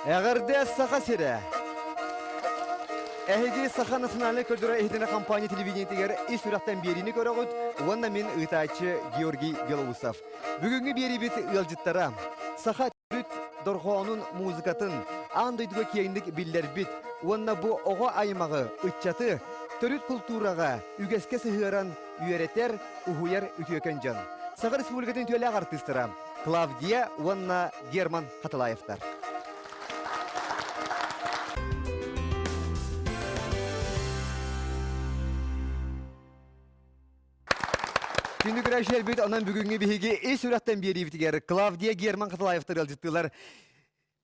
Эҕэрдэ Саха сирэ! Эһиги Саха национальнай көрдөрөр иһитинэ компания телевидениетигэр ис сүрэхтэн биэриини көрөҕүт уонна мин ыытааччы Георгий Белоусов. Бүгүҥҥү биэриибит ыалдьыттара Саха төрүт дорҕоонун музыкатын аан дойдуга киэҥник биллэрбит уонна бу оҕо аймаҕы, ыччаты төрүт култуураҕа, үгэскэ сыһыаран үөрэтэр, уһуйар үтүөкэн дьон. Саха Республикатын үтүөлээх артыыстара Клавдия уонна Герман Хатылаевтар. Күндү көрөөччүлэрбит, онон бүгүҥҥү биһиги ис сүрэхтэн биэриибитигэр Клавдия Герман Хатылаевтар ыалдьыттыылар.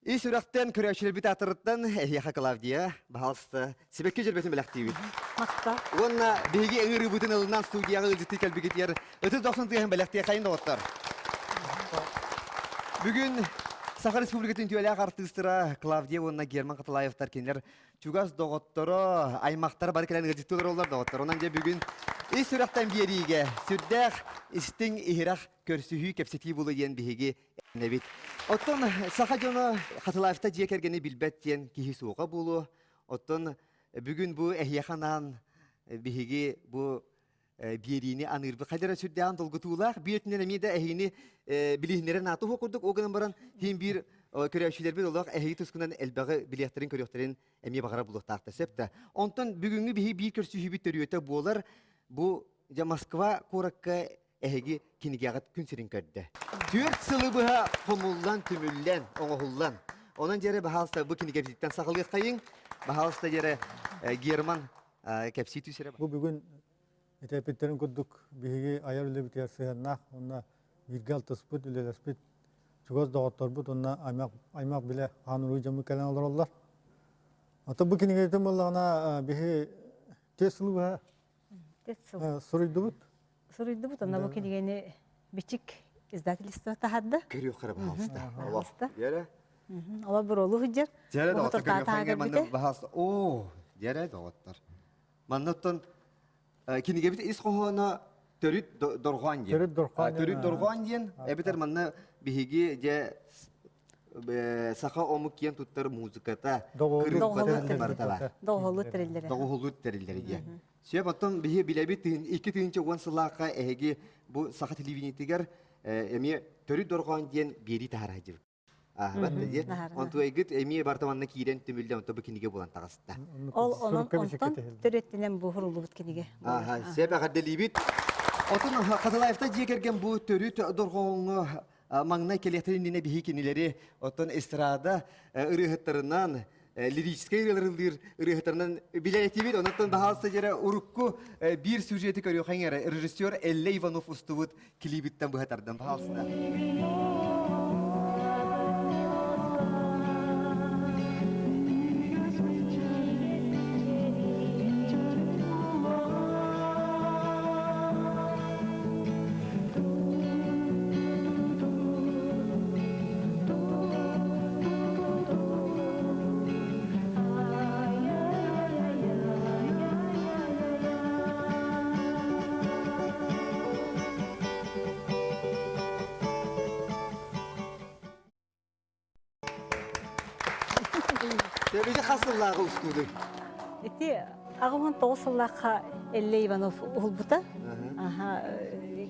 Ис сүрэхтэн көрөөччүлэрбит аатырыттан эһиэхэ Клавдия, баһаалыста, сибэкки дьөрбөтүн бэлэхтиибит. Махтал. Уонна биһиги ыҥырыыбытын ылынан студияҕа ыалдьыттыы кэлбикитигэр ытыс дохсун тыаһын бэлэхтиэхэйин доҕоттор. Бүгүн Саха Республикатын үтүөлээх артыыстара Клавдия уонна Герман Хатылаевтар кинилэр чугас доҕотторо, аймахтара бары кэлэн ыалдьыттыы олороллор доҕоттор. Онон дьэ бүгүн ис сүрэхтэн биэриигэ сүрдээх истиҥ иһирэх көрсүһүү кэпсэтии буолуо диэн биһиги эрэнэбит. Оттон саха дьоно Хатылаевта дьиэ кэргэни билбэт диэн киһи суоҕа буолуо. Оттон бүгүн бу эһиэхэ анаан биһиги бу биэриини аныырбыт хайдара сүрдээҕин долгутуулаах биир өттүнэн эмиэ да эһигини билиһиннэрэн ааты уһук курдук ол гынан баран иһин биир көрөөччүлэрбит олох эһиги тускунан элбэҕи билиэхтэрин көрүөхтэрин эмиэ баҕара булуохтаахтар сөп да онтон бүгүҥҥү биһи биир көрсүһүүбүт төрүөтэ буолар бу дьэ Москва куоракка эһиги кинигэҕит күн сирин көрдө 4 сылы быһа хомуллан түмүллэн оҥоһуллан онон дьэрэ баһаалыста бу кинигэбититтэн саҕалыаххайыҥ баһаалыста дьэрэ Герман кэпсии түсэрэ Бу бүгүн этэппиттэрин курдук биһиги айар үлэбитигэр сыһыаннаах уонна бииргэ алтыспыт, үлэлэспит чугас доҕотторбут уонна аймах, аймах билэ хаан уруу дьоммут кэлэн олороллор. Ото бу кинигэтин буоллаҕына биһи тиэс сылы быһа суруйдубут. Суруйдубут, онно бу кинигэни Бичик издательство таһаарда. Көрүөххэ баһаалыста. Баһаалыста. Ола буруолу сылдьар. Дьэрэ доҕоттор көрүөххэ манна баһаалыста. Оо, дьэрэ доҕоттор. Манна оттон кинигэбит ис хоһооно төрүт дорҕоон диэн. Төрүт дорҕоон. Төрүт дорҕоон диэн эбэтэр манна биһиги дьэ саха омук киэн туттар музыката, кырыымпата барыта бар. Доҕоһолуу тэриллэрэ. Доҕоһолуу тэриллэрэ диэн. Сөп, оттон биһи билэбит 2010 сыллаахха эһиги бу саха телевидениетигэр эмиэ төрүт дорҕоон диэн биэрии таһаарар Ааһабат да диэн. Онтуайгыт эмиэ барыта манна киирэн түмүллэн онто бу кинигэ буолан таҕыста. Ол онон онтон төрүттэнэн бу хуруллубут кинигэ. Ааха, сөп эҕэрдэлиибит. Отун Хатылаевта дьиэ кэргэн бу төрүт дорҕооҥҥо маҥнай кэлиэхтэрин иннинэ биһи кинилэри оттон эстрада ырыаһыттарынан лирическэй ырыалары ыллыыр ырыаһыттарынан билэр этибит. Онон баһаалыста дьэрэ урукку биир сюжети көрүөххэ эрэ режиссер Эллэ Иванов устубут клибиттэн быһа тардан баһаалыста. Тэбиги хас сыллааҕы устуудуй? Ити 89 сыллаахха Эллэ Иванов уһулбута. Аха,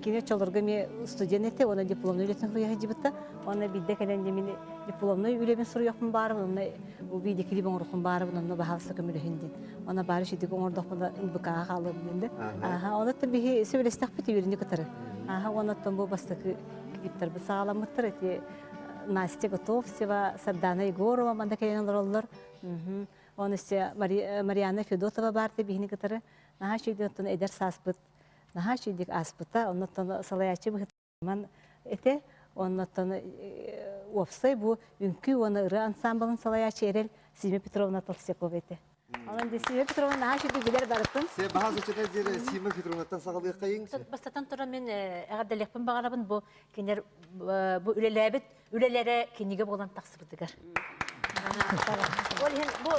кини оччолорго эмиэ студент этэ, уонна дипломнай үлэтин суруйа сылдьыбыта. Уонна биирдэ кэлэн дьэ мин дипломнай үлэбин суруйуохпун баарыбын, онно бу биирдэ клип оҥоруохпун баарыбын, онно баһаалыста көмөлөһүн диэн. Онно баары шидик оҥордохпуна НБК-ҕа хаалыам диэн да. Аха, онон биһи сөбүлэстэхпит үөрүнү кытары. Аха, уонна бу бастакы клиптарбыт саҕаламмыттар. Ити Настя Готовцева, Сардана Егорова манна кэлэн олороллор. Оны өссө Марианна Федотова баар биһини кытары. Наһаа үчүгэй оттон эдэр сааспыт наһаа үчүгэйдик ааспыта. Оннуттан салайааччы быһыытынан этэ. Оннуттан уопсай бу үҥкүү уонна ырыа ансамблын салайааччы Эрэл Сима Петровна Толстякова этэ. Онон Сима Петровна наһаа үчүгэй билэр барытын. Се баһа сочета диэри Сима Петровнаттан саҕалыаххайыҥ. Бастатан туран мин эҕэрдэлиэхпин баҕарабын бу кинилэр бу үлэлээбит үлэлэрэ кинигэ буолан тахсыбытыгар. Ол иһин бу.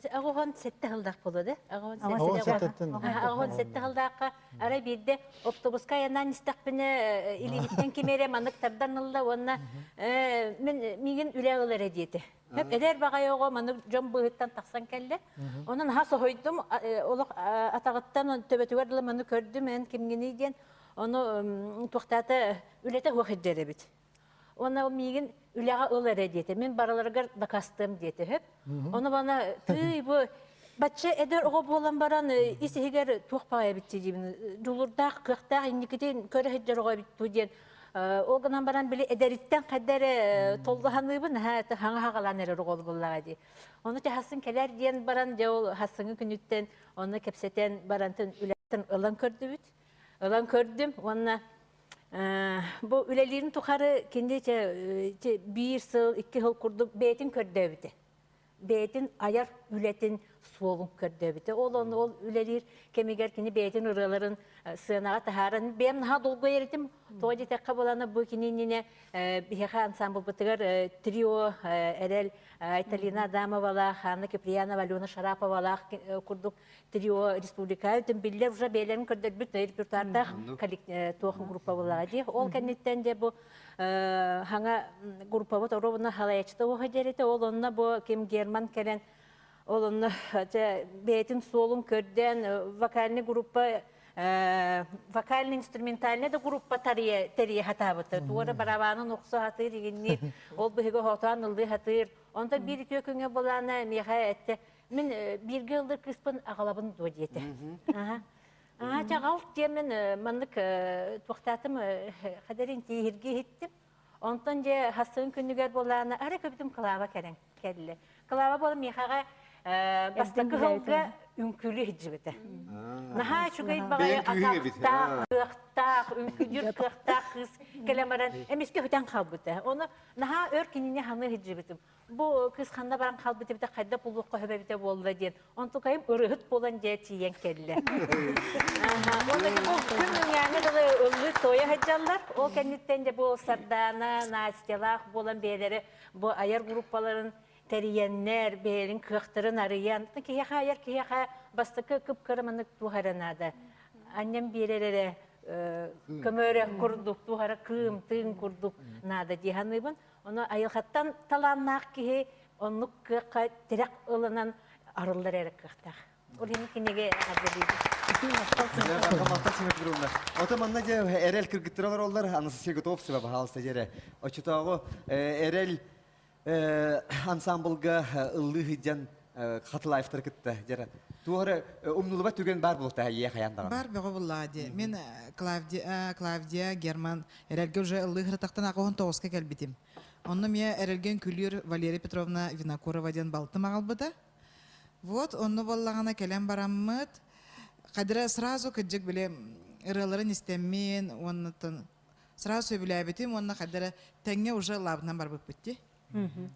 87 сыллаах буолуо да? 87 сыллаахха арай биирдэ автобуска айаннаан истэхпинэ илиибиттэн ким эрэ маннык тардан ылла уонна мин миигин үлэ ыл эрэ диэтэ. Эдэр баҕайы оҕо маннык дьон быыһыттан тахсан кэллэ. Онон наһаа соһуйдум, олох атаҕыттан төбөтүгэр дылы маны көрдүм, эн кимҥиний диэн. Ону туохтаата үлэтэ суох илдьэр эбит. Уонна ол миигин үлэҕэ ыл эрэ диэтэ. Мин барыларыгар дакастыам диэтэ сөп. Ону бана тыый бу бачча эдэр оҕо буолан баран ис иһигэр туох баҕайы эбит диибин дьулурдаах, кыахтаах инникитин көрө сылдьар оҕо эбит дуу диэн ол гынан баран били эдэриттэн хайда эрэ толлоһаныыбын наһаа хаҥа хаҕалаан эрэр оҕо буоллаҕа дии. Ону хассын кэлэр диэн баран дьэ ол хассыҥҥы күнүттэн онно кэпсэтэн барантын үлэттэн ылан көрдүбүт. Ылан көрдүм уонна Бу үлэлиирин тухары кини биир сыл, икки сыл курдук бэйэтин көрдөөбүтэ. Бэйэтин айар үлэтин суолун көрдөөбүтэ. Ол ону ол үлэлиир кэмигэр кини бэйэтин ырыаларын сыанаҕа таһааран бэйэм наһаа долгуйар этим. Тоҕо диэтэххэ буолана бу кини иннинэ биһиэхэ ансамблбытыгар трио эрэл Айталина Адамовалаах, Анна Киприянова, Алена Шараповалаах курдук трио республика бүтүн биллэр уже бэйэлэрин көрдөрбүт репертуардаах туох группа буоллаҕа дии. Ол кэнниттэн дьэ бу хаҥа группабыт оруобуна халаяччыта уоха диэрите ол онно бу Ким Герман кэлэн ол онно дьэ бэйэтин суолун көрдөөн вокальный группа вокально-инструментальный да группа тэрийэ хатаабыта. Туора барабанын охсо хатыыр игинниир, ол быһыга хотоон ыллыы хатыыр. Онтон биир үтүө күҥҥэ булаана миэхэ этте Мин бииргэ ыллыр кыыспын аҕалабын дуо диэтэ. Аа, чаҕал диэммин маннык туохтаатым хадэрин тииһирги иһиттим. Онтон дьэ хассыын күнүгэр буолаана ары көбүтүм Клава кэлэн кэллэ. Клава буолан миэхэҕэ бастакы сылга үҥкүүлүү иһдьибитэ. Наһаа үчүгэй баҕайы атахтаах, кыахтаах, үҥкүүлүүр кыахтаах кыыс кэлэн баран эмискэ сүтэн хаалбыта. Ону наһаа өр кинини ханыы иһдьибитим. Бу кыыс ханна баран хаалбыт эбитэ, хайда булуохха сөп эбитэ буолла диэн. Онтукайым ырыһыт буолан дьэ тиийэн кэллэ. Уонна бу күн үҥээҥҥэ дылы ыллыы туойа сылдьаллар. Ол кэнниттэн дьэ бу Сардаана, Настялаах буолан бэйэлэри бу айар группаларын тэрийэннэр, бэйэлэрин кыахтарын арыйан, киһиэхэ айар киһиэхэ бастакы кып-кыра маннык туох эрэ наада. Анньан биэрэр эрэ көмөрө курдук, туох эрэ кыым, тыын курдук наада дии саныыбын. Ону айылҕаттан талааннаах киһи оннук кыахха тирэх ылынан арыллар эрэ кыахтаах. Ол иһин кинигэ эҕэрдэлиибин. Махтал Петровна. Ото манна дьэ эрэл кыргыттара олороллор. Анастасия Готовцева, пожалуйста, дьэрэ. Оччотооҕу эрэл ансамблга ыллыы сылдьан Хатылаевтары кытта дьэрэ. Туох эрэ умнулубат түгэн баар буолта ийэ хайаан даҕаны. Бар бөҕө буллаа дии. Мин Клавдия, Клавдия Герман Эрэлгэ уже ыллыы сырытахтан 89-ка кэлбитим. Онно эмиэ Эрэлгэ үҥкүүлүүр Валерия Петровна Винокурова диэн балтым аҕалбыта. Вот, онно буоллаҕына кэлэн бараммыт, хадыра сразу кырдьык били ырыаларын истэммин уоннаттан сразу сөбүлээбитим уонна хадыра тэҥҥэ уже лаабынан барбыппыт дии.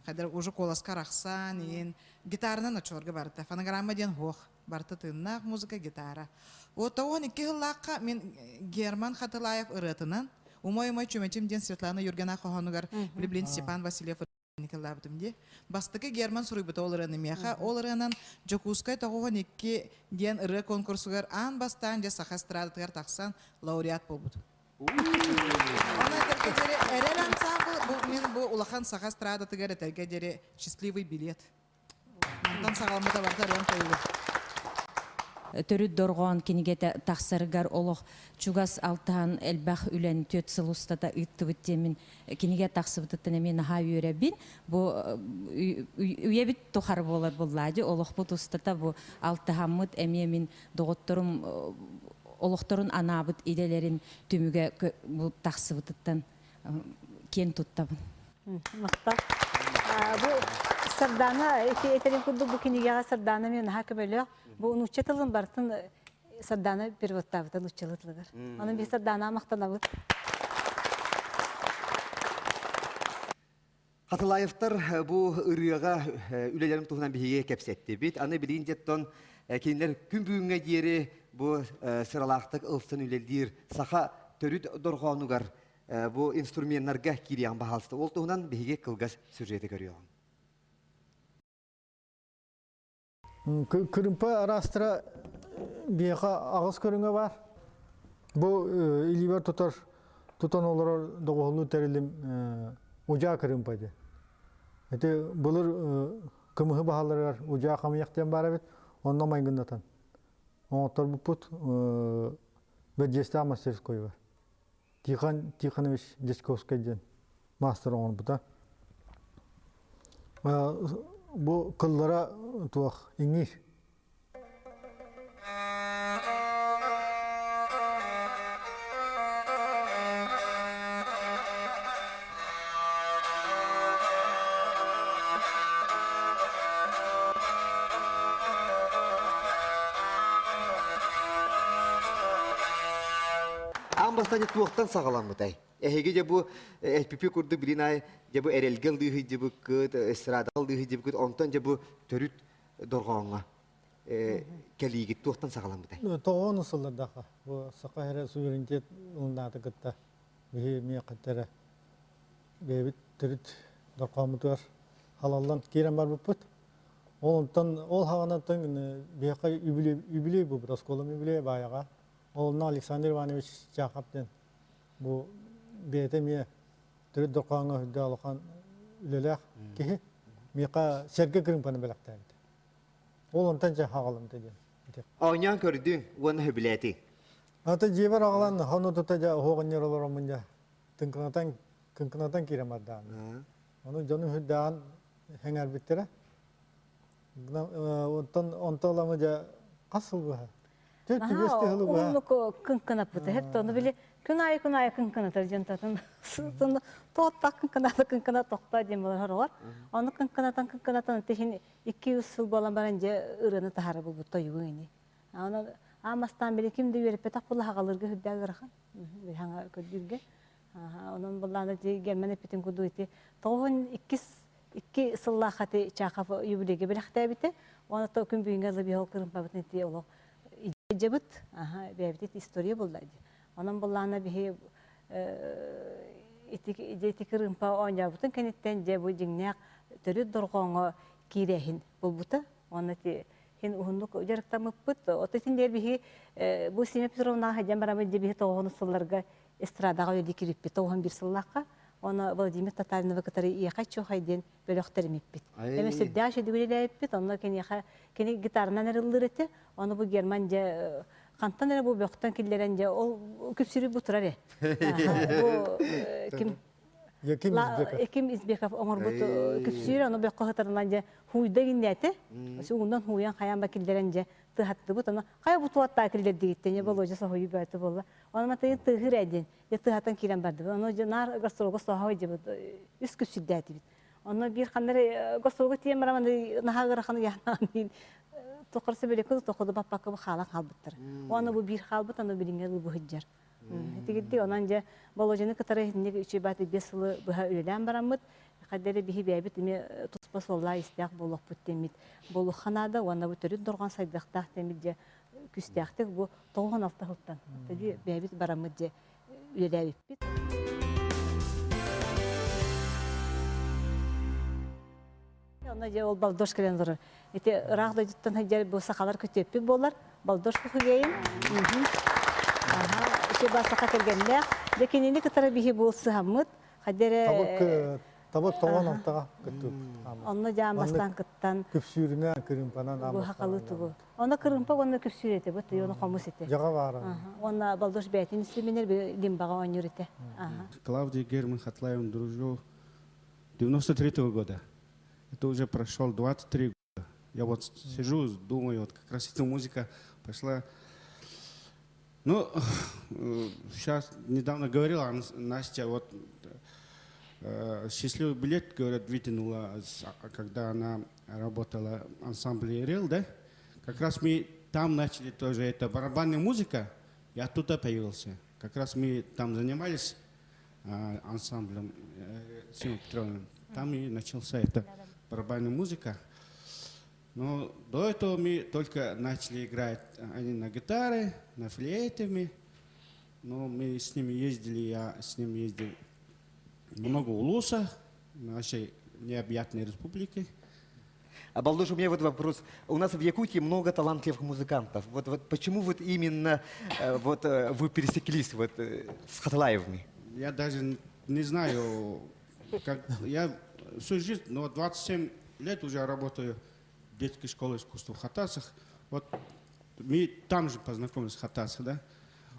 Хадыра уже куоласка арахсан, иин гитаранан оччолорго барыта. Фонограмма диэн суох. Барыта тыыннаах музыка, гитара. Вот 92 сыллаахха мин Герман Хатылаев ырыатынан «Умой-умой чүмэчим» диэн Светлана Юргина хоһоонугар Блин Степан Васильев ыллаабытым дии. Бастакы Герман суруйбута ол ырыаны миэхэ. Ол ырыанан Дьокуускай 92 диэн ырыа конкурсугар аан бастаан дьэ саха эстрадатыгар тахсан лауреат буолбут. Оны этэргэ диэри Эрэл ансамбл бу мин бу улахан саха эстрадатыгар этэргэ диэри счастливый билет. Мантан саҕаламмыта барыта ырыам тойуга. Төрүт дорҕоон кинигэтэ тахсарыгар олох чугас алтыһан элбэх үлэни түөрт сыл устата ыыттыбыт диэммин кинигэ тахсыбытыттан эмиэ наһаа үөрэбин. Бу үйэбит тухары буолар буоллаа дии олохпут устата бу алтыһаммыт эмиэ мин доҕотторум олохторун анаабыт идэлэрин түмүгэ бу тахсыбытыттан киэн туттабын. Махтал. Бу Сардаана ити этэрин курдук бу кинигэҕэ Сардаана мен наһаа көмөлөөх. Бу нуучча тылын барытын Сардаана переводтаабыта нууччалыы тылыгар. Онон биһи Сардаана махтанабыт. Хатылаевтар бу ырыаҕа үлэлэрин туһунан биһиги кэпсэттибит. Аны билигин дьэттон кинилэр күн бүгүҥҥэ диэри бу сыралаахтык ылсан үлэлиир саха төрүт дорҕоонугар бу инструменнарга киириэҕин баһаалыста. Ол туһунан биһиги кылгас сюжеты көрүөҕүҥ. Кырымпа араастара биһиэхэ аҕыс көрүҥэ баар. Бу илиибэр тутар тутан олорор доҕуһуллуу тэрилим удьаа кырыымпа диэн. Ити былыр кымыһы баһаларыгар удьаа хамыйах диэн баар эбит, онно майгыннатан оҥотторбуппут Бэрдьиэстээх мастерской бар. Тихон Тихонович Дьячковскай диэн маастар оҥорбута. Бу кыллара туох иҥиир. Аан бастаан туохтан саҕаламмытай? Эһиги дьэ бу эппипи курдук билин аай дьэ бу эрэлгэ ыллыыһыйдьыбыккыт, эстрадаҕа ыллыыһыйдьыбыккыт, онтон дьэ бу төрүт дорҕооҥҥо кэлиигит туохтан саҕаламмытай? Тоҕону сыллардаха бу саха эрэ суверенитет ылынаата кытта биһи миэхэ бэйэбит төрүт дорҕооммутугар халаллан киирэн барбыппыт. Ол онтон ол хаҕанаттан биһиэхэ үбүлүөй буолбут оскуолам үбүлүөйэ баайаҕа. Ол онно Александр Иванович Чахов диэн бу бэйэтэ эмиэ төрүт дорҕооҥҥо үрдэ улахан үлэлээх киһи миэхэ сэргэ кырыымпаны бэлэхтээбитэ. Ол онтон дьэ хаҕаламмыта диэн. Оонньоон көрдүҥ уонна сөбүлээтиҥ. Ата дьиэбэр аҕалан хону тута дьэ оһуох олороммун дьэ тыҥкынатан кыҥкынатан киирэн бардаан. Ону дьону үрдээн сэҥээрбиттэрэ. Онтон онто ыламы дьэ хас сыл быһа? Уһуннук кыҥкынаппыта. Хеп ону били күн аайы күн аайы кыҥкынатар диэн татын туоттах кыҥкыната кыҥкына тохтоо диэн буолар оҕор. Ону кыҥкынатан кыҥкынатан тиһин 200 сыл буолан баран дьэ ырыаны таһара булбут тойугу ини. Аны аамастаан били ким да үөрэппэтэх була хагалырга үрдээх ыарахан. Хаҥа көрдүүргэ. Онон буллаана ти герман эппитин курдук ити тоҕуһун иккис икки сыллаах ати Чахов юбилейге бэлэхтээбитэ. Оны то күн бүгүҥҥэ дылы биһол кырымпабытын ити олох идьэбит. Аха бэйэбит история булла ди. Онон буллаана биһи ити ити кырымпа оонньообутун кэнниттэн дьэ бу дьиҥнээх төрүт дорҕооҥҥо киирэһин булбута. Уонна ити хин уһуннук дьарыктаммыппыт. Ото итин диэр биһи бу Сима Петровнаҕа сылдьан бараммыт дьэ биһи тоҕоһун сылларга эстрадаҕа үлэлии киирбиппит тоҕуһун биир сыллаахха. Оны Владимир Татариновы кытары Иэхай Чуохай диэн бөлөх тэриммиппит. Эми сүрдээх үчүгэй үлэлээбиппит. Онно киниэхэ кини гитаранан эрэ ыллыыр этэ. Ону бу Герман дьэ хантан эрэ бу бөхтөн киллэрэн дьэ ол күпсүрү бу турар э. Бу ким Яким Избеков. Яким Избеков оҥорбут күпсүүр ону бөххө сытарынан дьэ хууйда гиннээтэ. Уунан хууйан хайаан ба киллэрэн дьэ тыһаттыбыт. Ону хайа бу туаттаа киллэрдигиттэн Болуодьа соһуйу бөөтө буолла. Ону матыйын тыһыр эдин дьэ тыһатан киирэн бардыбыт. Ону дьэ наар гастролга соһой дьыбыт үс күпсүрдээтибит. Онно биир ханнары гастролга тиийэн баран наһаа ыарахан ыйаахнаан тохор сөбүлэккэ тоходу баппакка бу хаалан хаалбыттар. Уонна бу биир хаалбыт, аны билиҥҥэ ылбыһыдьар. Итигирдик онон дьэ Болуодьаны кытары итинник үчүгэй бааты биэс сылы быһа үлэлээн бараммыт, хайда эрэ биһи бэйэбит эмиэ туспа суоллаах истээх буолуохпут диэммит буолуохха наада уонна бу төрүт дорҕоон сайдыахтаах диэммит дьэ күүстээхтик бу 96 сылтан бэйэбит бараммыт дьэ үлэлээбиппит. Онно дьэ ол балдош кэлэн олорор. Ити ыраах дойдуттан сылдьар бу сахалар күтүөппүт буолар. Балдош Кухугейин. Аха, ити ба саха кэргэннээх. Дьэ кинини кытары биһи бу сыһаммыт. Хадере Табык табык тоҕон алтаҕа кыттыбыт. Онно дьаан бастаан кыттан. Күпсүүрүнэ кырыымпанан Бу хакалы тугу. Онно кырыымпа уонна күпсүүр этэ бу тыйону хомус этэ. Дьаҕа баара. Уонна балдош бээтин инструменер лимбаҕа оонньуур этэ. Клавдия Герман Хатлаевна дружу 93 -го года. Это уже прошел 23 года. Я вот сижу, думаю, вот как раз эта музыка пошла. Ну, сейчас недавно говорила Настя, вот счастливый билет, говорят, вытянула, когда она работала в ансамбле «Рел», да? Как раз мы там начали тоже, это барабанная музыка, и оттуда появился. Как раз мы там занимались ансамблем Сима Петровна. Там и начался это барабанная музыка. Но до этого мы только начали играть они на гитаре, на флейте. Но мы с ними ездили, я с ними ездил много улуса нашей необъятной республики. Балдуш, у меня вот вопрос. У нас в Якутии много талантливых музыкантов. Вот, вот почему вот именно вот вы пересеклись вот с Хаталаевыми? Я даже не знаю, как я всю жизнь, но 27 лет уже работаю в детской школе искусства в Хатасах. Вот мы там же познакомились в Хатасах, да?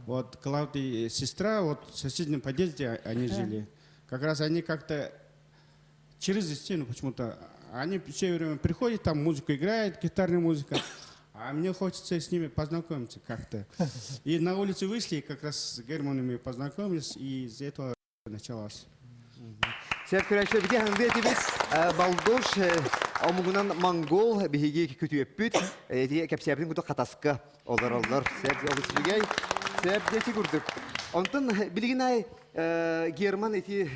Вот Клавдия сестра, вот в соседнем подъезде они жили. Как раз они как-то через стену почему-то, они все время приходят, там музыку играют, гитарная музыка, а мне хочется с ними познакомиться как-то. И на улице вышли, и как раз с Германами познакомились, и из этого началось. Сөп көрөөччү бити ханды этибит Балдуш омугунан монгол биһиги күтүөппүт эти кэпсээбитин куту хатаска олороллор сөп олус үчүгэй сөп дети курдук онтон билигин ай Герман ити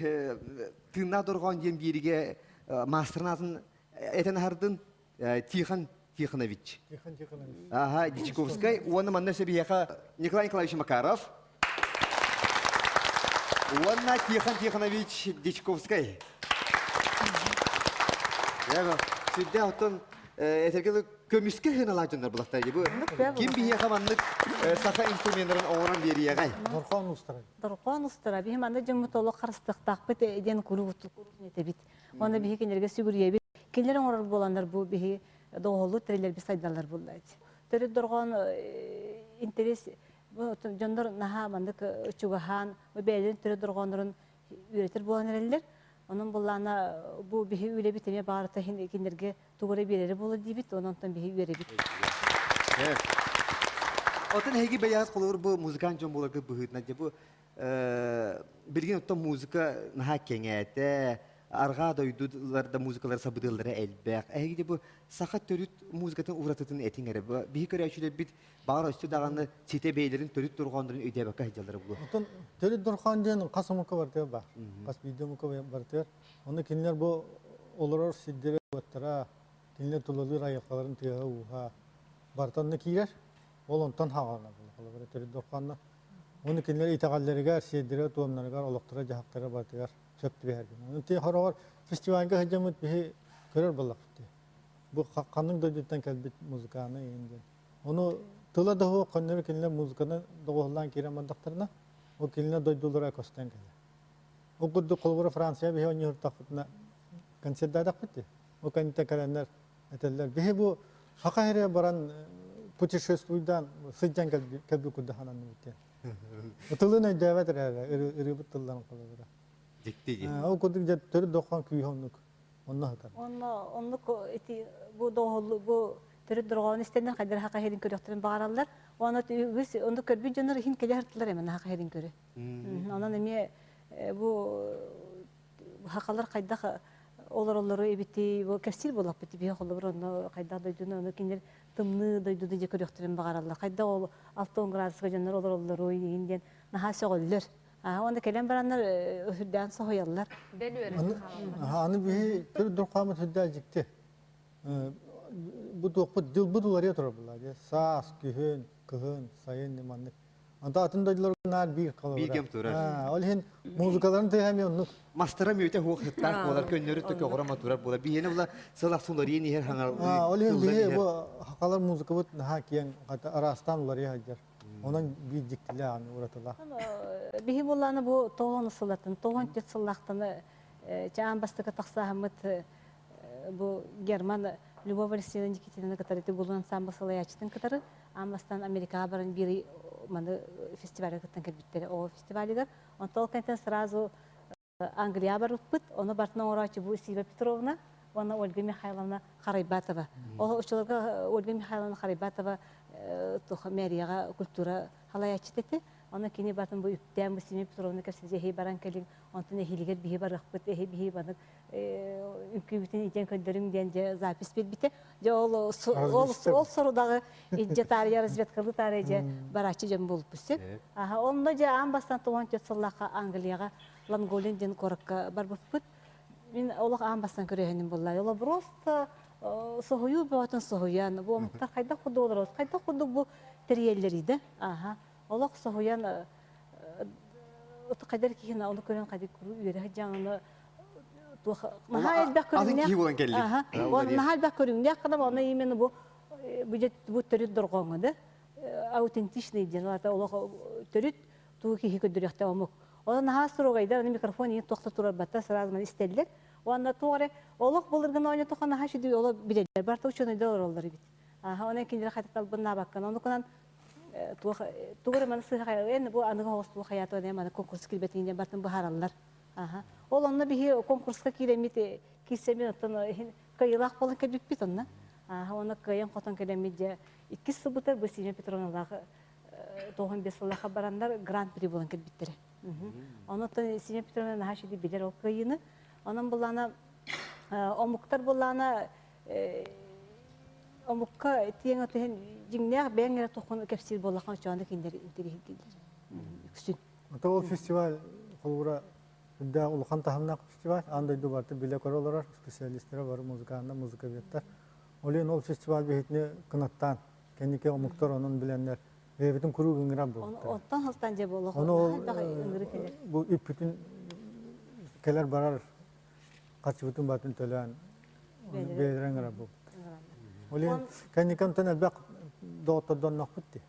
тыыннаах дорҕоон диэн бииригэ маастарын атын этэн аһардын Тихон Тихонович. Тихон Тихонович. Ага, Дичковскай. Уонна манна сөбиэхэ Николай Николаевич Макаров. Уонна Тихон Тихонович Дичковскай. Сүрдээх оттон этэргэ көмүскэ хыналаах дьоннор булахтар бу ким биһиэхэ маннык саха инструменнарын оҥорон биэриэҕэй Дорхоон устара. Дорхоон устара. Биһи манна дьоммут олох харыстыахтаахпыт диэн куруук этэбит. Уонна биһи кинилэргэ сүгүрүйэбит. Кинилэр оҥорор буоланнар бу биһи доҕоһоллуу тэриллэрбит сайдаллар булла. Төрүт дорҕоон интерес дьоннор наһаа маннык чугаһаан бэйэлэрин төрүт дорҕооннорун үөрэтэр буолан эрэллэр. Онон буллаана бу биһи үлэбит эмиэ баарыта кинилэргэ тугу эрэ биэрэрэ буолар диибит, онон биһи үөрэбит. Отон эһиги бэйэҕит холобур бу музыкант дьон буоларгыт быһыытынан дьэ бу билигин оттон музыка наһаа кэҥээтэ, арҕаа дойдулар да музыкалар сабыдыаллара элбэх. Эһиги бу саха төрүт музыкатын уратытын этиҥ эрэ. Биһи көрөөччүлэрбит баҕар өссө даҕаны ситэ бэйэлэрин төрүт дорҕооннорун өйдөөбөккө сылдьаллара буолуо. Оттон төрүт дорҕоон диэн хас омукка барытыгар баар. Хас биирдии омукка барытыгар. Онно кинилэр бу олорор сирдэрэ уоттара, кинилэр тулалыыр айылҕаларын тыаһа-ууһа барыта онно киирэр. Ол онтон хаалана буолар. Төрүт дорҕооннор. Уонна кинилэр итэҕэллэригэр, сиэрдэригэр-туомнарыгар, олохторо-дьаһахтара барытыгар сөп түбэһэргин. Онон ти хороҕор фестивальга сылдьаммыт биһи көрөр буоллахпыт дии. Бу ханнык дойдуттан кэлбит музыканы иһин диэн. Ону тыла да суох көннөрү кинилэр музыканы доҕуһуллаан киирэн бардахтарына, ол кинилэр дойдулара көстөн кэлэр. Ол курдук холобура Франция биһи оонньууртахпытына концердаатахпыт дии. Ол кэнниттэн кэлэннэр этэллэр биһи бу саха сирэ баран путешествуйдаан сылдьан кэлбит курдук сананныбыт диэн. Тылын өйдөөбөт эрээри ырыыбыт тылларын холобура. Дьикти дии. Ол курдук дьэ төрүт доххон күүһэ оннук онно сытар. Онно оннук ити бу доҕоллу бу төрүт дорҕоон истэннэр хайдах хаха иһин көрүөхтэрин баҕараллар. Уонна үгүс оннук көрбүт дьоннор иһин кэлэ сыртылар эмэ хаха иһин көрө. Онон эмиэ бу хахалар хайдах олороллору эбити бу кэпсиир буоллахпыт биһи холобур онно хайдах дойдуну ону кинилэр тымныы дойдуну дьэ көрүөхтэрин баҕараллар хайдах ол 60 градуска дьоннор олороллору иһин диэн наһаа сөҕөллөр уонна кэлэн бараннар сүрдээн соһуйаллар бэл үөрэн аны биһи төрүт дурхаамыт сүрдээх дьикти бу туохпут дьылбыт уларыйа турар буолла саас күһүн кыһын сайын маннык Anta атын дойдуларга наар биир Биир холобура. кэм турар. Аа, ол иһин музыкаларын тыаһа эмиэ оннук. Мастара мүөтэ хуох сыттаах буолар, көннөрү төкөҕөрө матурар буолар. Биһиэнэ була сыл ахсын уларыйан иһэр хаҥалыы, Ол иһин тыллан биһи иһэр. бу хахалар музыкабыт наһаа киэҥ, хата араастаан уларыйа сылдьар. Онон биир дьиктилээх аны уратылаах. Биһи буоллаана бу тоҕон сыллатын, тоҕон түөрт сыллаахтаны чаан бастакы тахсааһыммыт бу Герман Любовь Алексеевна Никитина кытары Гулун ансамбл салайааччытын кытары аан бастаан Америкаҕа баран биир маны фестивальга кыттан кэлбиттэрэ оҕо фестивалыгар. Онтон ол кэнниттэн сразу Англияҕа барбыппыт. Ону бартын оҥорооччу бу Сива Петровна уонна Ольга Михайловна Харайбатова. Ол оччолорго Ольга Михайловна Харайбатова мэрияҕа культура халайааччыта этэ. Онно кини батын бу үптээн бу Сима Петровна кэпсэтэ эһи баран кэлиҥ, онтон эһиилигэр биһи барыахпыт, эһи биһи банык үҥкүүбүтүн илдьэн көрдөрүҥ диэн дьэ запись биэрбитэ. Дьэ ол ол ол сорудаҕы илдьэ таарыйа разведкалыы таарыйа дьэ барааччы дьон буолбут сөп. Аха онно дьэ аан бастаан 94 сыллаахха Англияҕа Ланголин диэн куоракка барбыппыт. Мин олох аан бастаан көрөөһүнүм буолла. Ол просто соһуйуу бөҕөтүн соһуйан, бу омуктар хайдах курдук олорор, хайдах курдук бу тэрийэллэрий да? Аха. Олох соһуйан хайдар киһи ону көрөн хайдах үөрэ сылдьаҥ ону. Туох наһаа элбэх Атын киһи көрүҥнээх. буолан кэллик. Аха. Наһаа элбэх көрүҥнээх гына онно именно бу бу бу төрүт дорҕооҥҥо да аутентичный диэн ол олох төрүт туу киһи көрдөрүөхтэй омук. Онон наһаа строгайдар, аны микрофон иһин туох да турарбаттар, сразу маны истэллэр. Уонна туох эрэ олох былыргыны ойнотохо наһаа үчүгэй олох билэллэр. Барыта учуонайдар олороллор эбит. Аха, онон кинилэр хата талбыннаабаккан, онукунан туох тугу эрэ маны сыыһа эн бу аныгы оҕус туох хайаата эн маны конкурс киирбэтин диэн бартын быһаараллар. Аха. Ол онно биһи конкурска киирэммит киирсэммит оттон иһин кыайыылаах буолан кэлбиппит онно. Аха, онно кыайан хотон кэлэммит дьэ иккис сылбытыгар бу Сима Петровналаах 95 сыллаахха бараннар гран-при буолан кэлбиттэрэ. Онон Сима Петровна наһаа үчүгэй билэр ол кыайыыны. Онон буллаана омуктар буллаана омукка тиэҥ отуһун дьиҥнээх бэйэҥ эрэ туххун кэпсиир буоллахха очоонду кинилэр интэриэһиргииллэр үксүн. Ото ол фестиваль холобура үрдээх улахан таһымнаах фестиваль аан дойду барыта билэ-көрө олорор специалистара бары музыканнар, музыковедтар. Ол иһин ол фестиваль биһитини кынаттаан кэнники омуктар онон билэннэр бэйэбитин куруук ыҥырар буолбуттар. Оттон халтан дьэ буолуох Ону ол бу үппүтүн кэлэр барар харчыбытын батын төлөөн бэйэлэрэ ыҥырар буолбуттар. Ол иһин кэнники онтон элбэх доҕоттордоннохпут дии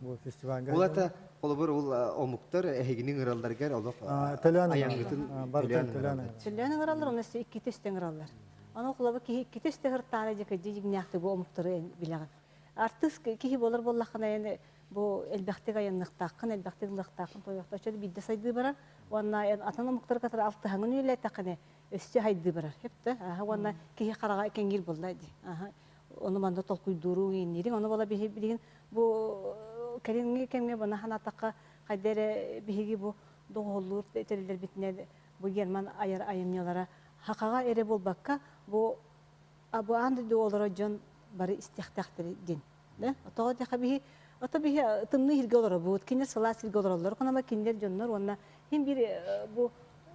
бу фестивальга. Ол ата холобур ол омуктар эһигини ыҥыралларыгар олох төлөөн айаҥҥытын барытын төлөөн төлөөн ыҥыраллар, онно өссө иккитэ үстэ ыҥыраллар. Аны холобур киһи иккитэ үстэ ыһыртаана дьэ кырдьык дьиҥнээхтик бу омуктары билэҕин. Артыыс киһи буолар буоллаххына эн бу элбэхтик айанныахтааххын, элбэхтик ылыахтааххын, тойуохтаах. Чөл биирдэ сайдыы барар. Уонна эн атын омуктары кытары алтыһаҥын үлэлээтэххинэ өссө сайдыы барар. Сөп да? Аха уонна киһи хараҕа кэҥиир буолла дии. Аха ону манна толкуйдууру иҥниириҥ. Ону буола биһи билигин бу кэлиҥҥи кэмҥэ бына санаатахха хайда эрэ биһиги бу доҕуһуллуур тэриллэрбитинэн бу Герман айар айымньылара хахаҕа эрэ буолбакка бу бу аан дойду олорор дьон бары истиэхтээхтэр диэн. Да? Тоҕо диэхэ биһи ото биһи тымныы сиргэ олоробут, кинилэр сылаас сиргэ олороллор, онон кинилэр дьоннор уонна хин биир бу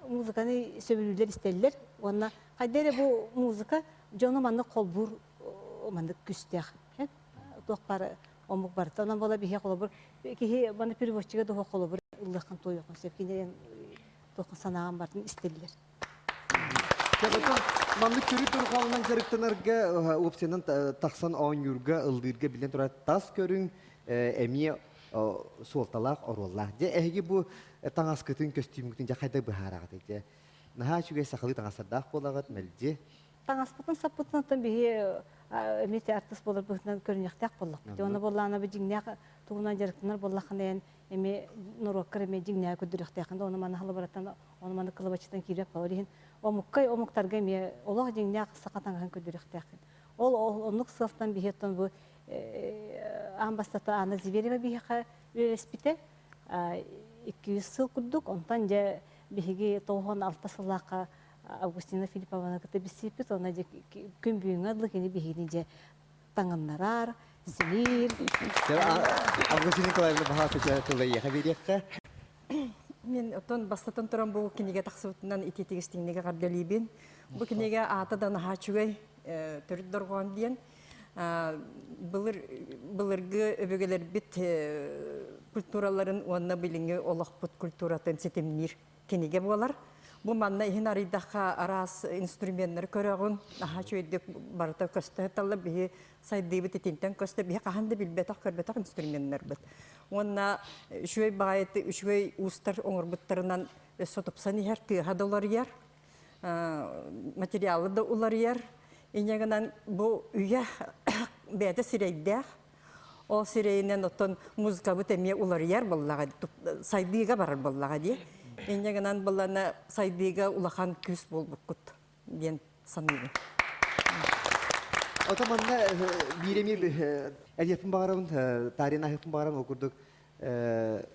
музыканы сөбүлүүллэр истэллэр уонна хайда эрэ бу музыка дьону маннык холбуур маннык күстээх туох баар омук барыта онон буола биһи холобур киһи маны переводчига дуһа холобур ыллыаххын туойуоххун сөп кинилэр туохха санааҕын бартын истэллэр. Маннык төрүт дорҕоонунан дьарыктанарга уопсайынан тахсан оонньуурга, ыллыырга биллэн турар тас көрүҥ эмиэ суолталаах, оруоллаах. Дьэ, эһиги бу таҥаскытын, көстүүмҥүтүн дьэ хайдах быһаараҕытый? Дьэ, наһаа үчүгэй сахалыы таҥастардаах буолаҕыт, мэлдьи. Таҥаспытын саппытын оттон биһи эмиэ артыыс буолар быһыытынан көрүнүөхтээх буоллахпыт. Уонна буоллаҕына бу дьиҥнээх тугунан дьарыктанар буоллаххына эн эмиэ норуоккар эмиэ дьиҥнээҕи көрдөрүөхтээххин да ону маны халыбараттан ону маны кылабаччытан киирбэт буолар иһин омукка омуктарга эмиэ олох дьиҥнээх саха таҥаһын көрдөрүөхтээххин. Ол оннук сыалтан биһи оттон бу аан бастата Анна Зверева биһиэхэ үлэлэспитэ 200 сыл курдук. Онтон дьэ биһиги 96 сыллаахха Августина Филиппованы кытта билсибиппит. Онно дьэ күн бүгүҥҥэ дылы кини биһигини дьэ таҥыннарар, симиир. Августина Николаевна баһаа тылы эйиэхэ биэриэххэ. Мен оттон бастатан туран бу кинигэ тахсыбытынан итиитик истиҥнигэ эҕэрдэлиибин. Бу кинигэ аата да наһаа үчүгэй төрүт дорҕоон диэн. Былыр былыргы өбүгэлэрбит культураларын уонна билиҥҥи олохпут культуратын ситимниир кинигэ буолар. Бу манна иһин арыйдахха араас инструменнары көрөҕүн, наһаа үчүгэйдик барыта көстө сыталлар. Биһи сайдыыбыт итинтэн көстө, биһи хаһан да билбэтэх, көрбөтөх инструменнарбыт. Уонна үчүгэй баҕайыты үчүгэй уустар оҥорбуттарынан өссө тупсан иһэр, тыаһа да уларыйар, материалы да уларыйар. Инньэ гынан бу үйэ бэйэтэ сирэйдээх, Ол сирэйинэн оттон музыкабыт эмиэ уларыйар буоллаҕа, сайдыыга барар буоллаҕа дии. Инньэ гынан былана сайдыыга улахан күүс буолбуккут диэн саныыбын. Ото манна биир эмиэ этиэхпин баҕарабын, таарыйан аһыахпын баҕарабын, ол курдук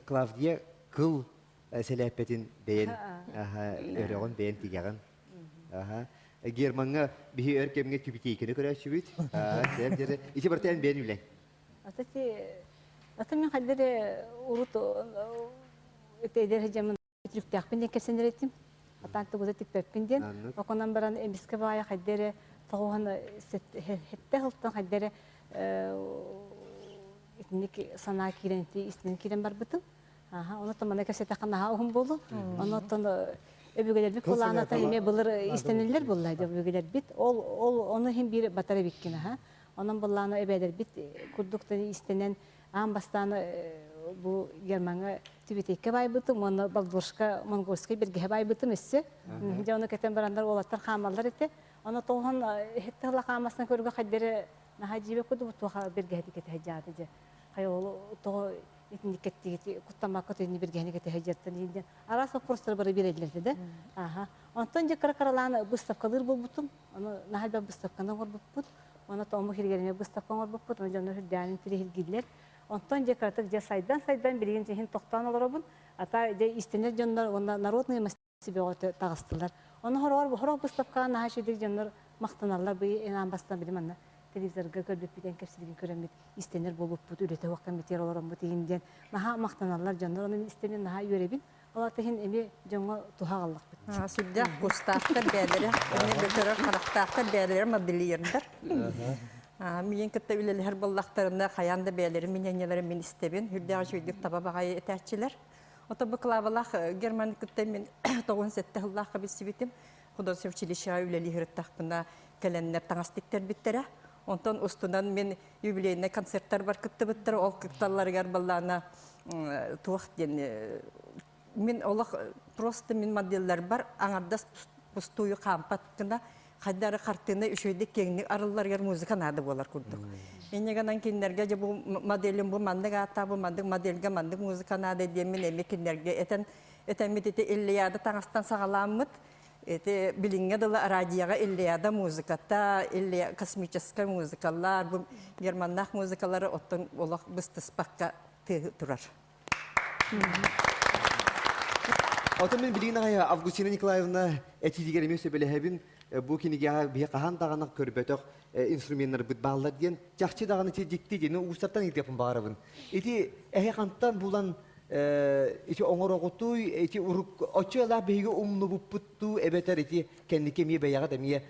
Клавдия кыл сэлээппэтин бэйэн өрөҕүн, бэйэн тигэҕин. Гермаҥҥа биһи өр кэмҥэ түбүтиэйкэни көрөөччүбүт. Ити барыта эн бэйэн үлэҥ. Ата ти ата мин хайдары урут эдэр дьамын түрүктээхпин диэн кэпсэнэр этим. Атаан тугу да тикпэппин диэн. Оконан баран эмискэ баайа хайдары тоҕуһан хетте хылтан хайдары итинник санаа киирэн истинэн киирэн барбытым. Аха, онон манна кэпсэтэххэ наһаа уһун буолу. Онон. Өбүгэлэрбит кулаанатан эмиэ былыр истэниллэр буолла өбүгэлэрбит. Ол ол ону иһин биир батар эбиккин аха. Онон быллаана эбээлэрбит курдук истэнэн аан бастаан бу Гермаҥа Тибетекке байбытым уонна Балдуршка монгольскай биргэһэ байбытым өссө. Дьэ ону кэтэн бараннар уолаттар хаамаллар этэ. Ону тоҕон иһитте ыла хаамасынан көргө хайдары наһаа дьиибэ курдук туоха биргэһити кэтэһэ дьааты дьэ. Хайа ол тоҕо итинник кэттигити куттаммакка түнни биргэһини кэтэһэ дьэртэн диэн араас вопростары бары биэрэллэр этэ да. Аха. Онтон дьэ кыра-кыралаан выставкалыыр буолбутум. Ону наһаа элбэх выставканы оҥорбуппут. Уонна омук иһигэр эмиэ выставка оҥорбуппут. Ону дьоннор үрдээн интириэһиргииллэр. Онтон дьэ кыратык дьэ сайдан-сайдан билигин иһин тохтоон олоробун. Ата дьэ истэнэр дьоннор уонна народные мастер бөҕөтө таҕыстылар. Ону хороҕор хорох выставкаҕа наһаа үчүгэй дьоннор махтаналлар. Бу эн бастан билим манна телевизорга көрбүппүт, кэпсиирин көрөммүт, истэнэр буолбуппут, үлэтэ суох кэммитигэр олороммут иһин диэн наһаа махтаналлар дьоннор. Ону мин истэмин наһаа үөрэбин. Ол ата иһин эмиэ дьоҥҥо туһа аҕаллахпыт. Сүрдээх кустаахтар бээлэрэ, эмиэ да көрөр харахтаахтар бээлэрэ модельердар. Миин кытта үлэлэһэр буоллахтарына хайаан да бэйэлэрин мнениелэрин мин истэбин. Үрдээх үчүгэйдик таба баҕайы этээччилэр. Ото бу Клавалаах Герман кытта мин 97 сыллаахха билсибитим. Художественное училищеҕа үлэлии сырыттахпына кэлэннэр таҥас тиктэрбиттэрэ. Онтон устунан мин юбилейнай концерттарбар кыттыбыттара. Ол кытталларыгар баллаана туох диэн мин олох просто мин моделларбар аҥардас пустую хаампат гына хайдары хартыына үчүгэйдик киэҥник арылларыгар музыка наада буолар курдук. Инньэ гынан кинилэргэ дьэ бу моделим бу маннык ааттаах бу маннык модельга маннык музыка наада диэн мин эмиэ кинилэргэ этэн этэммит ити Иллиада таҥастан саҕалааммыт Ити билиҥҥэ дылы радиоҕа Иллиада музыката, Илли космическай музыкалар, бу германнаах музыкалары оттон олох быстыспакка тыаһы турар. Оттон мин билигин аҕай Августина Николаевна этиитигэр эмиэ сөбүлэһэбин. Бу кинигэҕэ биһи хаһан даҕаны көрбөтөх инструменнарбыт бааллар диэн чахчы даҕаны ити дьикти диэни уустартан ыйытыахпын баҕарабын. Ити эһи хантан булан ити оҥороҕутуй, ити урук оччо ыалаах биһиги умнубуппут дуу эбэтэр ити кэнники эмиэ бэйэҕит эмиэ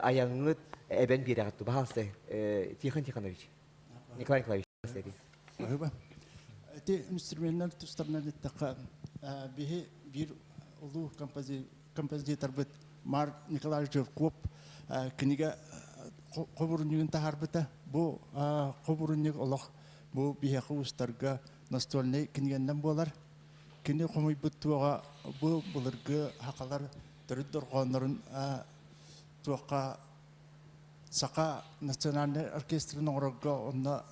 айаҥҥыт эбэн биэрэҕит дуу? Баһаалыста, Тихон Тихонович, Николай Николаевич. Спасибо. Ити инструменнар тустарынан эттэххэ, биһи биир улуу композиторбыт Марк Николаевич Жирков кинигэ хобурунньугун таһаарбыта. Бу хобурунньук олох бу биһиэхэ уустарга настольнай кинигэннэн буолар. Кини хомуйбут туоҕа бу былыргы сахалар төрүт дорҕооннорун туохха Саха национальнай оркестрын оҥорорго онно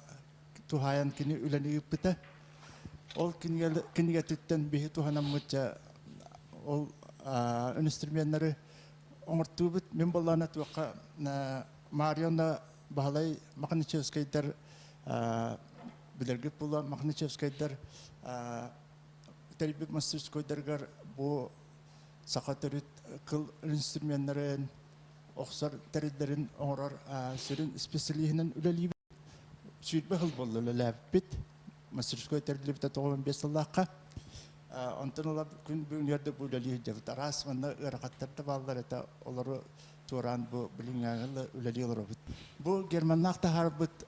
туһаайан кини үлэни ыыппыта. Ол кинигэтиттэн биһи туһанаммыт дьэ ол инструменнары оҥортуубут. Мин буоллаҕына туохха Марьяна Баһылай Махничевскайдар билэргит буолуо Махничевскайдар тэрийбит мастерскойдарыгар бу саха төрүт кыл инструменнарын охсор тэриллэрин оҥорор сүрүн специалиһинэн үлэлиибит. 20 сыл буолла үлэлээбиппит. Мастерской тэриллибитэ 95 сыллаахха. Онтон ыла күн бүгүнүгэр да бу үлэлии сылдьабыт. Араас манна ыарахаттар да бааллар этэ. Олору туораан бу билиҥҥээҥи үлэлии олоробут. Бу Германнаах таһаарбыт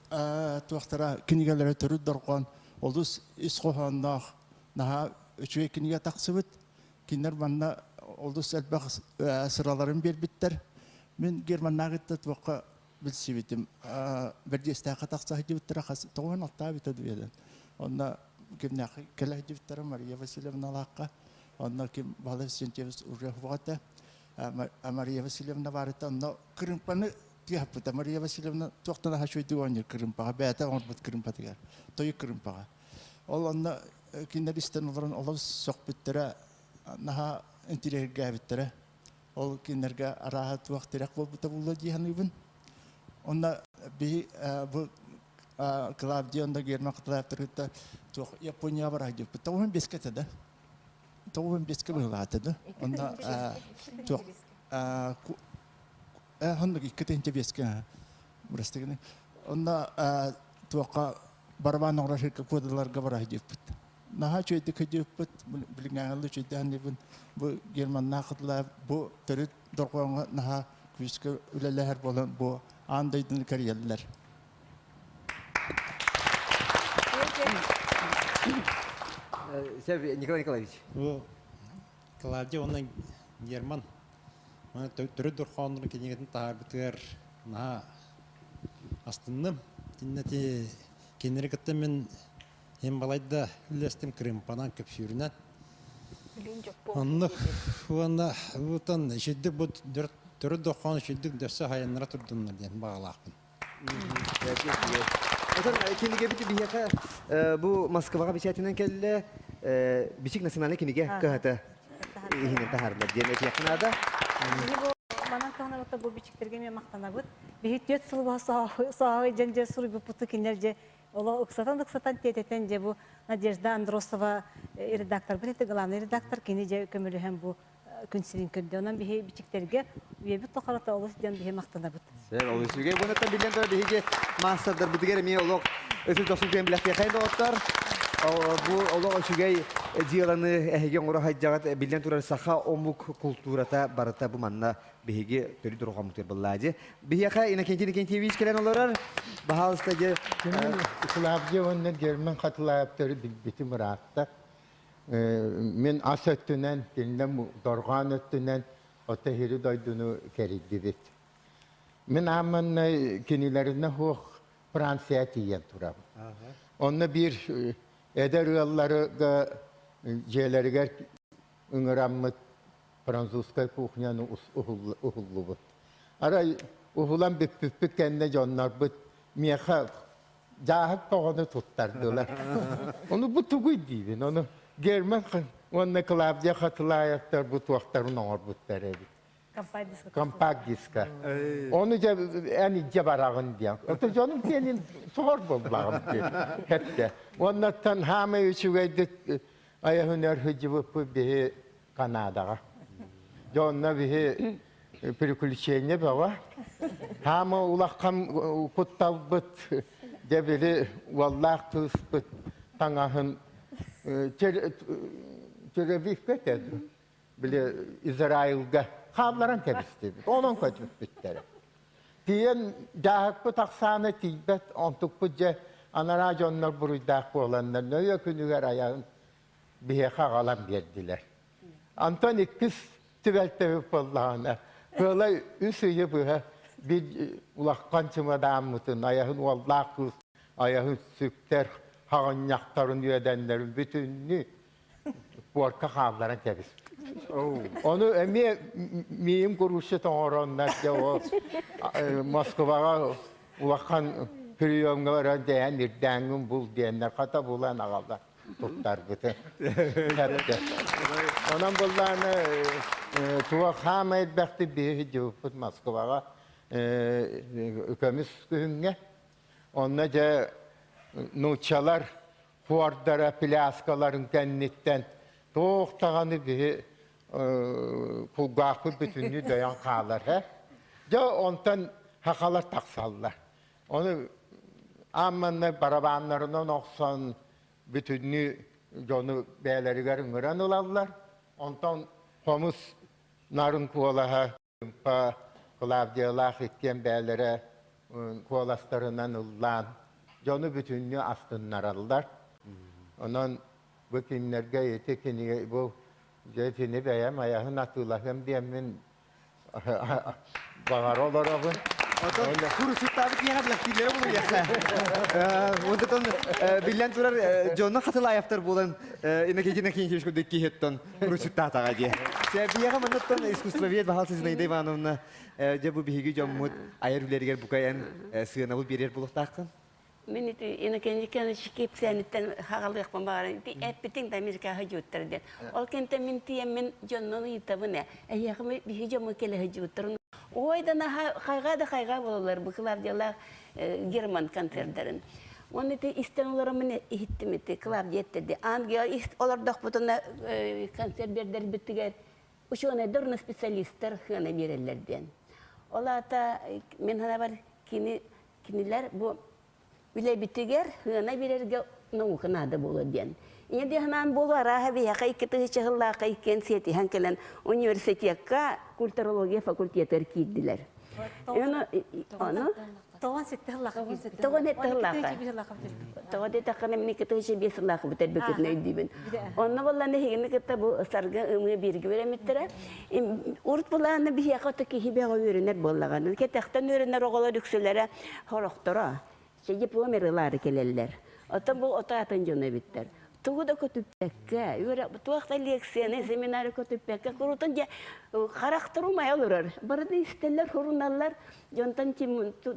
туохтара кинигэлэрэ төрүт дорҕоон олус ис хоһоонноох наһаа үчүгэй кинигэ тахсыбыт. Кинилэр манна олус элбэх сыраларын биэрбиттэр. Мин Германнааҕытта туохха билсибитим. Бэрдиэстээххэ тахса сылдьыбыттара хас 96 бүтэ дуйадан. Онно кимнээххэ кэлэ сылдьыбыттара Мария Васильевналаахха. Онно ким Балай Сентьевич уже этэ. Мария Васильевна баарыта онно кырыымпаны тыаһаппыта. Мария Васильевна туохтан аһа үчүгэйдик оонньуур кырыымпаҕа, бэйэтэ оҥорбут кырыымпатыгар, тойук кырыымпаҕа. Ол онно кинилэр истэн олорон олус сөхпүттэрэ, наһаа интириэһиргээбиттэрэ. Ол кинилэргэ арааһа туох тирэх буолбута буолуо дии саныыбын. Онно биһи бу Клавдия онно Герман Кыталаевтар кытта туох Японияҕа бараа диэппит. Тоҕуһун бескэ этэ да. Тоҕуһун бескэ быһылаата да. Онно туох оннук 2 5-кэ бырастыгыны. Онно туохха барабан оҥорор сиргэ куодаларга бара сылдьыппыт. Наһаа үчүгэйдик сылдьыппыт, билиҥҥээҥи үчүгэйдээн бу Германнаах кытылаев бу төрүт дорҕооҥҥо наһаа күүскэ үлэлэһэр буолан бу аан дойдуну кэрийэллэр. Николай Николаевич. Бу Клавдия уонна Герман төрүт дорхооннорун кинигэтин таһаарбытыгар наһаа астынным. Итиннэ ити кинилэри кытта мин иһин балайда үллэстим кырыымпанан көпсүүрүнэн. Оннук уонна бутан үчүйдүк бу төрүт дорхоон үчүйдүк дөссө хайаннара турдуннар диэн баҕалаахпын. Отон кинигэбит биһиэхэ бу Москваҕа бэчээтинэн кэллэ Бичик национальнай кинигэ кыһата иһинэн таһаарылар диэн этиэххэ наада. Манан туһанан бу бичиктэргэ эмиэ махтанабыт. Биһи түөрт сыл быһа соһой дьэн дьэ суруйбуппуту кинилэр дьэ оло ыксатан-ыксатан тиэтэтэн дьэ бу Надежда Андросова редакторбыт этэ главный редактор кини дьэ көмөлөһөн бу күн сирин көрдө. Онон биһи бичиктэргэ үйэбит тухарата олус диэн биһи махтанабыт. Сэр, олус үчүгэй. Буонаттан биллэн турар биһиги маастардарбытыгар эмиэ олох өсүл дохсун күөн билэхтиэхэй доҕоттор. Бу олох үчүгэй дьыаланы эһиги оҥоро сылдьаҕыт. Биллэн турар саха омук култуурата барыта бу манна биһиги төрүт дорҕооммутугар быллаадьы. Биһиэхэ Иннокентий Иннокентьевич кэлэн олорор. Баһаалыста дьэ. Кини Клавдия уонна Герман Хатылаевтары билбитим ыраатта. Мин ас өттүнэн, кинилэр дорҕоон өттүнэн ото иһири дойдуну кэрийдибит. Мин аамманна кинилэринэ суох Франция тиийэн турабын. Онно биир эдэр ыалларга дьиэлэригэр ыҥыраммыт французскай кухняны уһуллубут. Арай уһулан бүппүппүт кэннэ дьоннорбут миэхэ дьааһык тоҕону туттардылар. Ону бу тугуй диибин, ону Герман уонна Клавдия Хатылаевтар бу туохтарын оҥорбуттар эбит. Компакт-диска. Ону дьэ эн илдьэ бараҕын диэн. Ото дьонум диэнин соҕор буоллаҕым диэн эттэ. Уоннаттан хаамай үчүгэйдик айаһын өр сылдьыбыппыт биһи Канадаҕа. Дьэ онно биһи приключение бөҕө. Хаама улахан кутталбыт, дьэ били уоллаах кыыспыт таҥаһын теревивка этэ били Израилга хаалларан кэбистибит. Онон көтүппүттэрэ. Тиийэн дьааһыкпыт ахсаана тиийбэт, онтукпут дьэ анараа дьоннор буруйдаах буоланнар нөйө күнүгэр айан биһиэхэ аҕалан биэрдилэр. Антон иккис түбэлтэбит буоллаҕына, Кыалай үс ыйы быһа биир улахан чымадааммытын, айаһын уоллаах кыыс айаһын сүктэр хаҕынньахтарын үөдэннэрин бүтүннүү пуорка хаалларан кэбис. Ону эмиэ миим грузчик оҥороннор дьэ ол Москваҕа улахан приемҥа баран дэһэн ирдээҥҥин бул диэннэр хата булан аҕалла туттарбыты. Онон буллааны туох хаама элбэхтик биһи сылдьыбыппыт Москваҕа көмүс күһүҥҥэ. Онно дьэ нууччалар хуордара пляскаларын кэнниттэн туох даҕаны биһи кулгаахпыт бүтүннүү дөйөн хаалар э. Дьэ онтон сахалар тахсаллар. Ону аан манна барабааннарынан охсон бүтүннүү дьону бэйэлэригэр ыҥыран ылаллар. Онтон хомус нарын куолаһа Ымпа Клавдиялаах иккиэн бэйэлэрэ куоластарынан ыллаан дьону бүтүннүү астыннараллар. Онон бу кинилэргэ ити кинигэ бу дьэ итини бэйэм айаһын атыылаһыам диэммин баҕара олоробун. Отон курусуттаабыт киһиэхэ билэхтииллэрэ буолуйахха. Онтон биллэн турар дьонно хатылаевтар буолан Иннокентий Иннокентьевич курдук киһиттэн курусуттаатаҕа дии. Биһиэхэ манныттан искусствовед Баһаал Зинаида Ивановна дьэ бу биһиги дьоммут айар үлэлэригэр бука эн сыанабыл биэрэр буолуохтааххын. Мин ити Иннокентий Николаевич кэпсээниттэн хаҕалыахпын баҕаран ити эппитиҥ да Америкаҕа сылдьыбыттар диэн. Ол кэмтэн мин тиийэммин дьоннон ыйытабын ээ. Эһиэхэ биһи дьоммут кэлэ сылдьыбыттарын. Ой да наһаа хайҕаа да хайҕаа буолаллар бу Клавдиялаах Герман концердарын. Уонна ити истэн олороммун иһиттим ити Клавдия эттэди. Ангел олордохпутуна концерт биэрдэрбитигэр учуонайдар уонна специалистар сыана биэрэллэр диэн. Ол аата мин санаабар кини кинилэр бу үлэбитигэр сыана биэрэргэ наука наада буолуо диэн. Ийэ дии санаан буолуо арааһа биһиэхэ икки тыһыынча сыллаахха иккиэн сиэтиһэн кэлэн университекка культурология факультетыгар киирдилэр. Ону Тоҕон сетте сыллаахха Тоҕон этте сыллаахха. Тоҕо диэтэххинэ мин кытыыча биэс сыллаахха бүтэрбиккитин өйдүүбүн. Онно буоллаҕына эһигини кытта бу саргы ымыы бииргэ үөрэммиттэрэ. Урут былааны биһиэхэ ото киһи бэҕэ үөрэнэр буоллаҕына. Кэтэхтэн үөрэнэр оҕолор үксүлэрэ сорохторо диплом ылаары кэлэллэр. Оттон бу ото атын дьон эбиттэр. Тугу да көтүппэккэ, туох да лекцияны, семинары көтүппэккэ, курутун дьэ харахтар умайа олорор. Барыны истэллэр, суруналлар. Дьонтон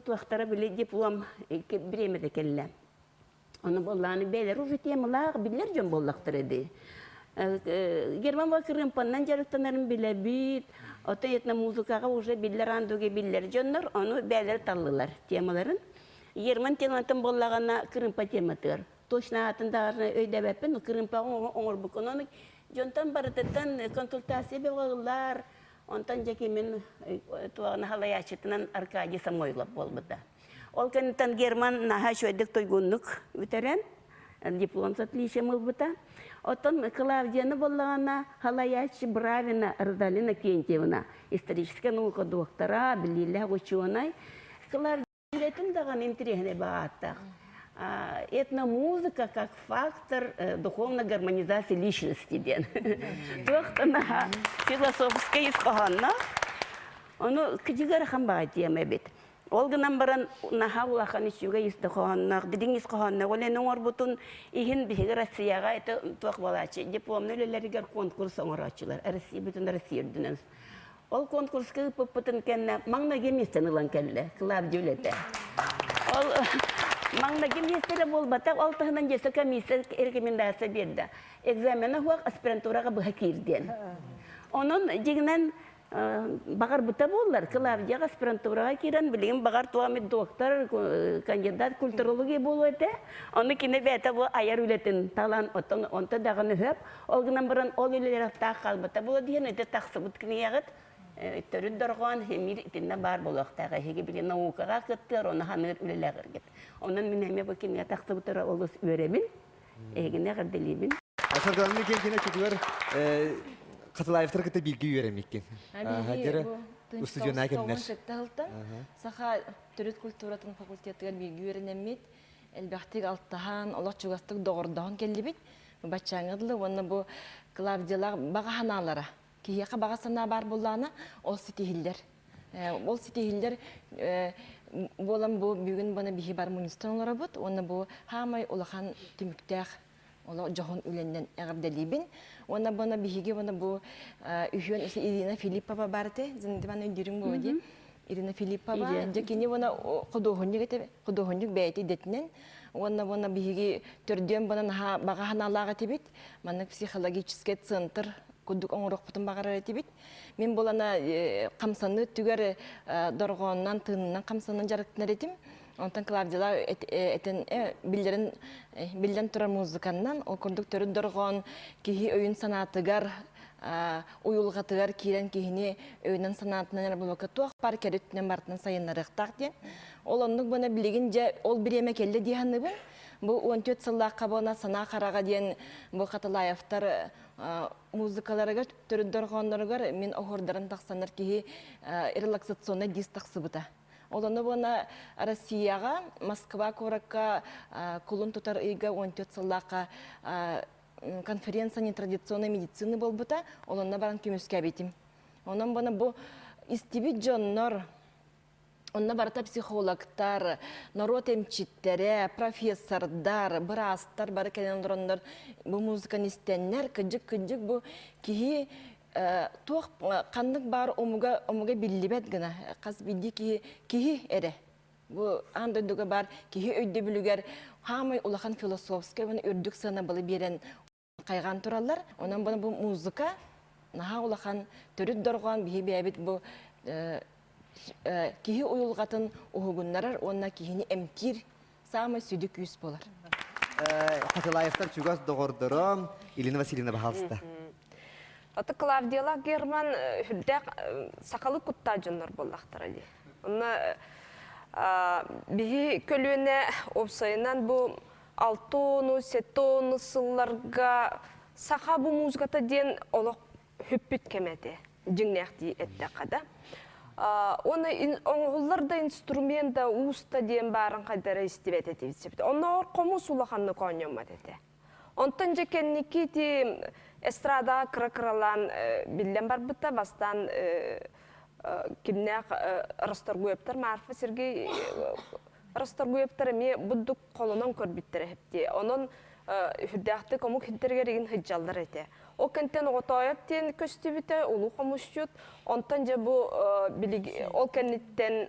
туохтара били диплом бириэмэтэ кэллэ. Ону буоллааны бэйэлэр уже темалаах биллэр дьон буоллахтара дии. Герман Кырыымпаннан дьарыктанарын билэбит. Ото этномузыкаҕа уже биллэр андуга биллэр дьоннор, ону бэйэлэр таллылар темаларын. Герман тематын буоллаҕына кырыымпа тематыгар. Точно аатын даҕаны өйдөөбөппүн, кырыымпаҕа оҥорбуккун. Ону дьонтон барытыттан консультация бөҕө Онтон дьэ кимин туоҕун халайааччытынан Аркадий Самойлов буолбута. Ол кэнниттэн Герман наһаа үчүгэйдик туйгуннук бүтэрэн, диплом с отличием ылбыта. Оттон Клавдияны буоллаҕына халайааччы Бравина Розалина Кентьевна, историческай наука доктора, билиилээх учуонай. Клавдия Үлэтин даҕаны интэриэһинэй баҕааттаах. Этномузыка как фактор духовной гармонизации личности диэн. Туох да философскай ис хоһоонноох. Ону кыдьыгар ахан баҕай тиэмэ эбит. Ол гынан баран наһаа улахан үчүгэй ис хоһоонноох, дириҥ ис хоһоонноох. Ол эн оҥорбутун иһин биһиги Россияҕа это туох буолааччы дипломнай үлэлэригэр конкурс оҥорооччулар. Россия бүтүн Россия үрдүнэн Ол конкурска ыыппыппытын кэннэ маҥнайгы миэстэни ылан кэллэ Клавдия үлэтэ. Ол маҥнайгы миэстэ эрэ буолбатах, ол таһынан дьиэсэ комиссия рекомендация биэрдэ. Экзамена суох аспирантураҕа быһа киир диэн. Онон дьиҥинэн баҕарбыта буоллар, Клавдияҕа аспирантураҕа киирэн, билигин баҕар туох эмит доктор, кандидат культурология буолуо этэ. Ону кини бэйэтэ бу айар үлэтин талан, оттон онто даҕаны сөп. Ол гынан баран ол үлэлэр таах хаалбата буолуо диэн ити тахсыбыт кинигэҕит төрүт дорҕоон эмиир итиннэ баар буолуохтаах. Эһиги били наукаҕа кыттыар, ону ханыыр үлэлээҕиргит. Онон мин эмиэ бу кинигэ тахсыбытыгар олус үөрэбин. Эһигини эҕэрдэлиибин. Саргыланыы киэн кини чутугар Хатылаевтар кытта бииргэ үөрэммиккин. Дьэрэ устудьуонаа кэмнэр. Саха төрүт культуратын факультетыгар бииргэ үөрэнэммит, элбэхтик алтыһан, олох чугастык доҕордоһон кэллибит. Баччааҥҥа дылы уонна бу Клавдиялаах баҕа санаалара. Киһиэхэ баҕа санаа баар буоллаҕына, ол ситиһиллэр. Ол ситиһиллэр буолан бу бүгүн бана биһи бар мунньустан олоробут уонна бу хаамай улахан түмүктээх олох дьоһун үлэннэн эҕэрдэлиибин. Уонна бана биһиги уонна бу үһүөн Ирина Филиппова бар этэ, Зинаида өйдүүрүҥ буолуо дии. Ирина Филиппова, дьэ кини уонна худуоһунньук этэ, худуоһунньук бэйэтэ идэтинэн уонна уонна биһиги төрдүөн бана наһаа баҕа санаалаах этибит. Маннык психологический центр курдук оҥоруохпутун баҕарар этибит. Мин булана хамсаныы өттүгэр дорҕоонунан, тыынынан хамсанан дьарыктанар этим. Онтон Клавдияла этэн биллэрин биллэн турар музыканнан, ол курдук төрүт дорҕоон киһи өйүн санаатыгар уйулҕатыгар киирэн киһини өйүнэн санаатынан эрэ буолбакка туох баар кэрэ өттүнэн барытынан сайыннарыахтаах диэн. Ол оннук буона билигин дьэ ол бириэмэ кэллэ дии саныыбын. Бу 14 сыллаахха буона Санаа хараҕа диэн бу Хатылаевтар музыкаларыгар төрүт дорҕоонноругар мин оһуордарым тахсаннар киһи релаксационнай диск тахсыбыта. Ол ону буона Россияҕа Москва куоракка кулун тутар ыйга 14 сыллаахха конференция нетрадиционной медицины буолбута, ол онно баран көмүскээбитим. Онон буна бу истибит дьоннор, онно барыта психологтар, норуот эмчиттэрэ, профессордар, быраастар бары кэлэн олороннор бу музыканы истэннэр, кыдьык-кыдьык бу киһи туох ханнык баар омуга омуга биллибэт гына хас биирдии киһи киһи эрэ Бу аан дойдуга баар киһи өйдөбүлүгэр хаамай улахан философскай уонна үрдүк сыанабылы биэрэн хайҕаан тураллар. Онон бу музыка наһаа улахан төрүт дорҕоон биһи бэйэбит бу киһи уйулҕатын уһугуннарар уонна киһини эмтиир саамай сүдү күүс буолар. Хатылаевтар чугас доҕордоро Елена Васильевна баһаалыста. Аты Клавдиялаах Герман үрдээх сахалыы куттаах дьоннор буоллахтара дии. Онно биһи көлүөнэ уопсайынан бу алтону, сетону сылларга саха бу музыката диэн олох хүппүт кэмэ этэ. Дьиҥнээхтии эттэххэ да. Оны оҥоһуллар да инструмент да уус да диэн баарын хайдара истибэт этибит. Оннооҕор хомус улаханнык оонньоммот этэ. Онтон дьэ кэнники ити эстрадаҕа кыра-кыралаан биллэн барбыта. Бастаан кимнээх Расторгуевтар, Марфа Сергей Расторгуевтар эмиэ бурдук холонон көрбүттэрэ эһиптии. Онон үрдээхтик омук хиттэригэр игин сылдьаллар этэ. Ол кэнтэн Оҕотоойоп диэн көстүбүтэ, улуу хомусчут. Онтон дьэ бу билиги ол кэнниттэн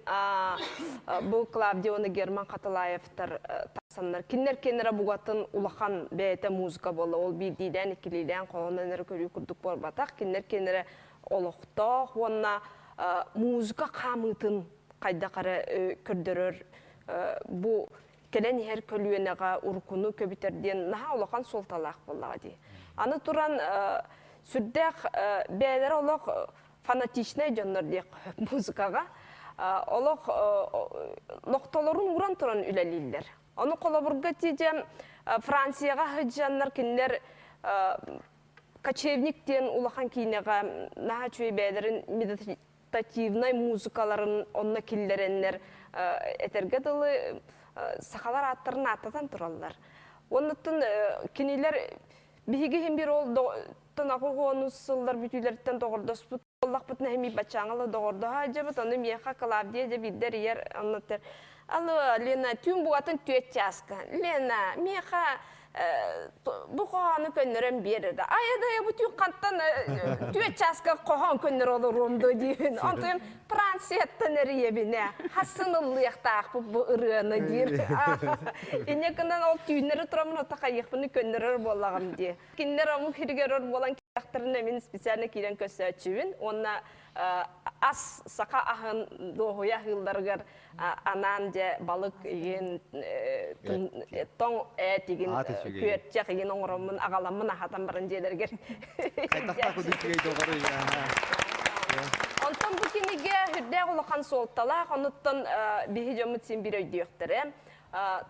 бу Клавдия уонна Герман Хатылаевтар тахсаннар. Кинилэр кинилэрэ бугатын улахан бэйэтэ музыка буолла. Ол биирдиилээн, иккилиилээн холонон эрэ көрүү курдук буолбатах. Кинилэр кинилэрэ олохтоох уонна музыка хаамыытын хайдах эрэ көрдөрөр бу кэлэн иһэр көлүөнэҕэ урукуну көбүтэр диэн наһаа улахан суолталаах буоллаҕа дии. Аны туран сүрдээх бэйэлэрэ олох фанатичнай дьоннор диэх музыкаҕа олох нохтолорун ууран туран үлэлииллэр. Ону холобурга тиийэн Францияҕа сылдьаннар кинилэр Кочевник диэн улахан киинэҕэ наһаа үчүгэй бэйэлэрин медитативнай музыкаларын онно киллэрэннэр этэргэ дылы сахалар ааттарын ааттатан тураллар. Оннуттан кинилэр биһиги иһин биир ол тонаҕы сыллар бүтүүлэриттэн доҕордоспут буоллахпытына эми баччааҥала доҕордоһо дьэбит ону миэхэ Клавдия дьэ биирдэ эрийэр оннуттар алло Лена түүн бугатын түөт чааска Лена миэхэ бу хоһоону көннөрөн биэр эрэ. Айа да бу түүн хантан түөт чааска хоһоон көннөрө олоруом дуо диибин. Онтон Францияттан эрийэбинэ. Хассын ыллыахтаахпыт бу ырыаны диир. Инньэ гынан ол түүннэри тураммын ото хайыахпыны көннөрөр буоллаҕым дии. Кинилэр омук сиригэр ор буолан кэллэхтэринэ мин специально киирэн көрсөөччүбүн уонна ас саха аһын дуоһуйа аһыылларыгар анаан дьэ балык игин тоҥ эт игин күөрчэх игин оҥороммун аҕаламмын аһатан баран дьиэлэригэр Онтон бу кинигэ үрдээх улахан суолталаах, онуттан биһи дьоммут син биир өйдүөхтэрэ.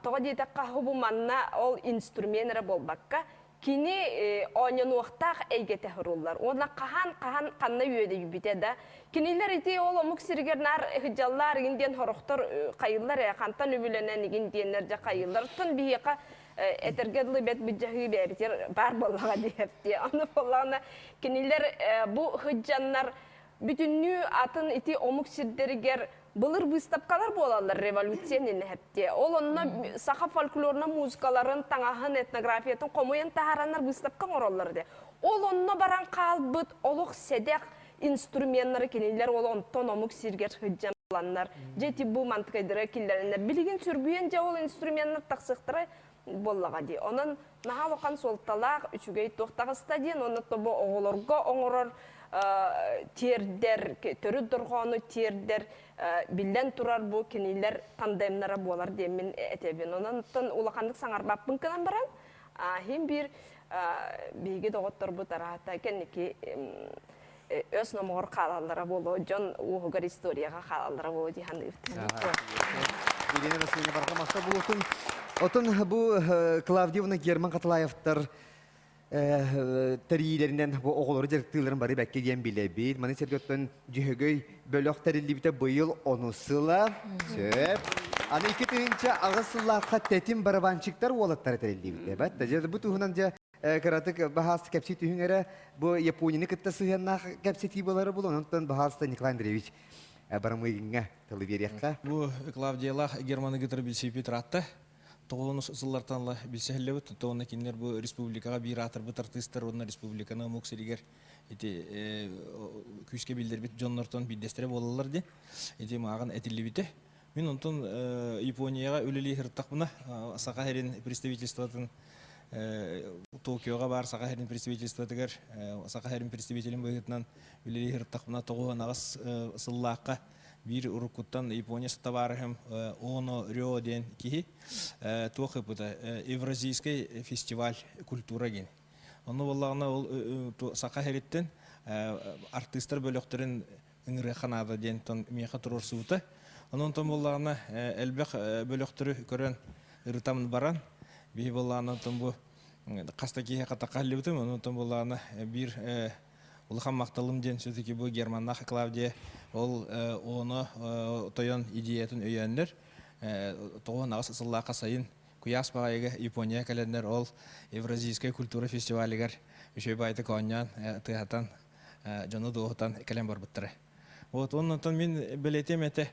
Тоҕо диэтэххэ, бу манна ол инструмент эрэ буолбакка, кини оонньонуохтаах эйгэтэ суруллар уонна хаһан хаһан ханна үөдэйбитэ да кинилэр ити ол омук сиригэр наар ыһыдьаллаар игин диэн сорохтор хайыллар ээ хантан үбүлэнэн игин диэннэр дьэ хайыллар оттон биһиэхэ этэргэ дылы бэт быдьаһыы бэйэбитигэр баар буоллаҕа диэхтии ону буоллаҕына кинилэр бу ыһыдьаннар бүтүннүү атын ити омук сирдэригэр былыр выставкалар буолаллар революция иннинэ Ол онно саха фольклорна музыкаларын, таҥаһын, этнографиятын хомуйан таһаараннар выставка оҥороллор этэ. Ол онно баран хаалбыт олох сэдэх инструменнары кинилэр ол онтон омук сиргэр сылдьан буланнар, дьэ ити бу мантыкайдара киллэрэннэр билигин сүргүйэн дьэ ол инструменнар тахсыахтара буоллаҕа дии. Онон наһаа улахан суолталаах, үчүгэй туох таҕыста диэн, уонна тобо оҕолорго оҥорор тиэрдэр, төрүт дорҕоону тиэрдэр, биллэн турар бу кинилэр тандемнара буолар диэммин этэбин. Онон улаханнык саҥарбаппын гынан баран, иһин биир биһиги доҕотторбут араата кэнники өс номоҕор хаалаллара буолуо, дьон уоһугар историяҕа хаалаллара буолуо дии саныыбыт. Елена Васильевна барҕа махтал буолуохтун. Отон бу Клавдиевна Герман Хатылаевтар тэрийиилэринэн бу оҕолору дьарыктыылларын бары бэккэ диэн билэбит. Маны сэргэ оттон Дьөһөгөй бөлөх тэриллибитэ быйыл онус сыла. Сөп. Аны 2008 сыллаахха тэтим барабанщиктар уолаттара тэриллибитэ. Бат да бу туһунан дьэ кыратык баһаас кэпсии түһүҥ эрэ бу Японияны кытта сыһыаннаах кэпсэтии буолара булан онтон баһааста Николай Андреевич Барамыгиҥҥа тылы биэриэххэ. Бу Клавдиялаах Германы кытары билсиппит ыраатта. Тоҕус сыллартан ыла билсэһиллэбит. Уонна кинилэр бу республикаҕа биир аатырбыт артыыстар уонна республиканы омук сиригэр ити күүскэ биллэрбит дьоннортон биирдэстэрэ буолаллар диэн ити мааҕын этиллибитэ. Мин онтон Японияҕа үлэлии сырыттахпына Саха сирин представительствотын Токиоҕа баар Саха сирин представительствотыгар Саха сирин представителин быһыытынан үлэлии сырыттахпына 98 сыллаахха биир уруккуттан Япония табаарыһым Оно Рё диэн киһи туох ыппыта Евразийский фестиваль культура диэн. Онно буоллаҕына ол Саха сириттэн артыыстар бөлөхтөрүн ыҥырыахха наада диэн миэхэ туруорсубута. Онон онтон буоллаҕына элбэх бөлөхтөрү көрөн ырытан баран биһи буоллаҕына онтон бу хас да киһи хатахха аллыбытым онон онтон буоллаҕына биир улахан махталым диэн все-таки бу Германнаах Клавдия Ол ону тойон идеятын өйөөннөр 98 сыллаахха сайын куйаас баҕайыга Япония кэлэннэр ол Евразийскай культура фестивалыгар үчүгэй баайдык оонньоон тыаһатан дьону дуоһутан кэлэн барбыттара. Вот оннотон мин бэлиэтиэм этэ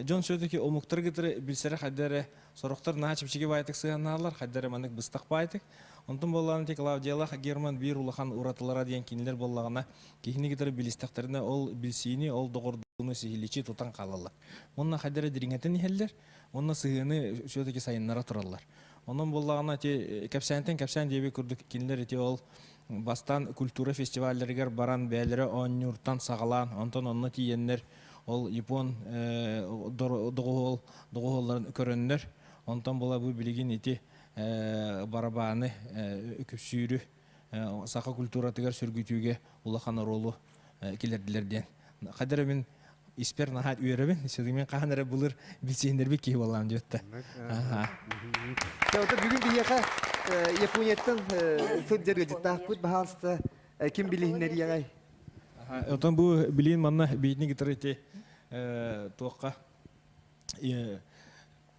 дьон все-таки омуктары кытары билсэрэ хайда эрэ сорохтор наһаа чэпчэки баайтык сыһыаннаһаллар, хайда эрэ маннык быстах баайтык. Онтон буоллаҕына ити Клавдиялаах Герман биир улахан уратылара диэн кинилэр буоллаҕына киһини кытары билистэхтэринэ ол билсиини, ол доҕордууну сиһиличи тутан хаалаллар. Уонна хайда эрэ дириҥэтэн иһэллэр, уонна сыһыаны все-таки сайыннара тураллар. Онон буоллаҕына ити кэпсээнтэн кэпсээн диэбит курдук кинилэр ити ол бастаан культура фестивалларыгар баран бэйэлэрэ оонньууртан саҕалаан, онтон онно тиийэннэр ол япон доҕуһуол доҕуһуолларын көрөннөр, онтон була бу билигин ити барабааны күпсүүрү саха культуратыгар сөргүтүүгэ улахан оруолу киллэрдилэр диэн. Хайдах эрэ мин испэр наһаа үөрэбин, мин хаһан эрэ былыр билсиһиннэрбит киһи буоллаам диэттэ. Чэ, бүгүн биһиэхэ Японияттан сылдьар ыалдьыттаахпыт, баһаалыста, ким билиһиннэриэҕэй? Отон бу билиин манна биитини кытары ити туохха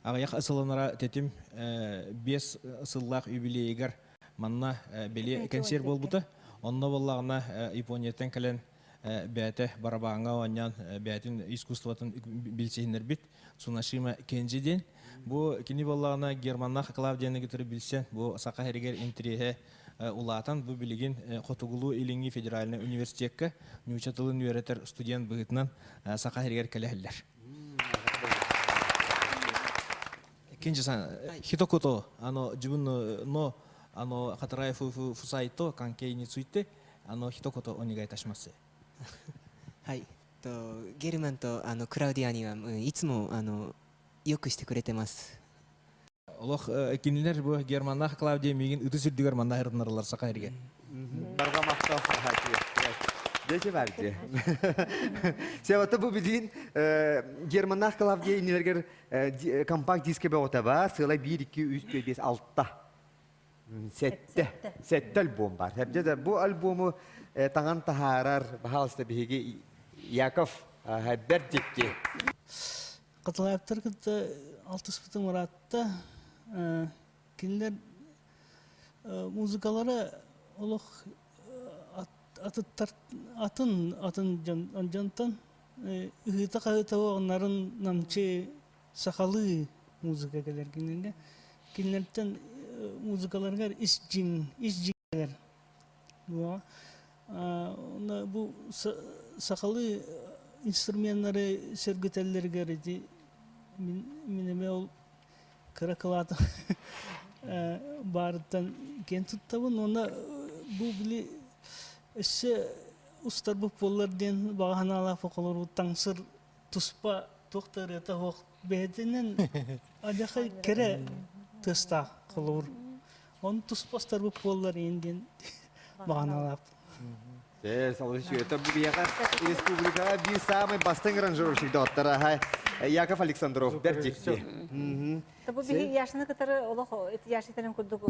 аҕыйах сылынара тэтим 5 сыллаах юбилейыгар манна бэлиэ кэнсиэр буолбута. Онно буоллаҕына Японияттан кэлэн бэйэтэ барабааҥҥа оонньоон бэйэтин искусствотын билсиһиннэрбит Цунашима Кенджи диэн. Бу кини буоллаҕына Германнаах Клавдияны кытары билсэн бу саха сиригэр интэриэһэ улаатан бу билигин Хотугулуу-Илиҥҥи федеральнай университекка нуучча тылын үөрэтэр студент быһыытынан саха сиригэр кэлэһэллэр. Кенджи-сан, хитокото, あの自分のあのカタライ夫婦夫妻と関係についてあの一言お願いいたします。はい、とゲルマンとあのクラウディアには、うん、いつもあのよくしてくれてます。 Олох кинилэр бу Германнаах Клавдия миигин ытыс үрдүгэр манна ырытынаралар саха эргэ. Барҕа махтал Дечи барди. Себата бу билин Германнаах Клавдия инилергер компакт диске бөҕөтө бар, сыала 1 2 3 4 5 6 Сэттэ. Сэттэ альбом бар. Дьэ да бу альбому таҥан таһаарар, баһаалыста биһиги Яков бэрт дьикти. Каталаевтар кытта алтыспытым ыраатта. Кинилэр музыкалара олох атыттар атын атын дьон дьонтон ыһыыта-хаһыыта нарын намчы сахалыы музыка кэлэр кинилэргэ. Кинилэртэн музыкаларыгар ис дьиҥ, ис дьиҥ кэлэр. Бу сахалыы инструменнары сөргүтэллэригэр ити мин, мин эмиэ ол кыра кылаатым баарыттан киэн туттабын уонна бу били өссө устарбыт буоллар диэн баҕа санаалаах олорбут таҥсыр туспа туох да ырыата суох бэйэтинэн адьахай кэрэ тыастаах холобур он туспа устарбыт буоллар иин диэн баҕаналаах Э, Салвичу, бу биһиэхэ республикаҕа биир самый бастыҥ аранжировщик доҕоттор Яков Александров бэрт дьикти. Бу биһи Яшины кытары олох Яшитарын курдук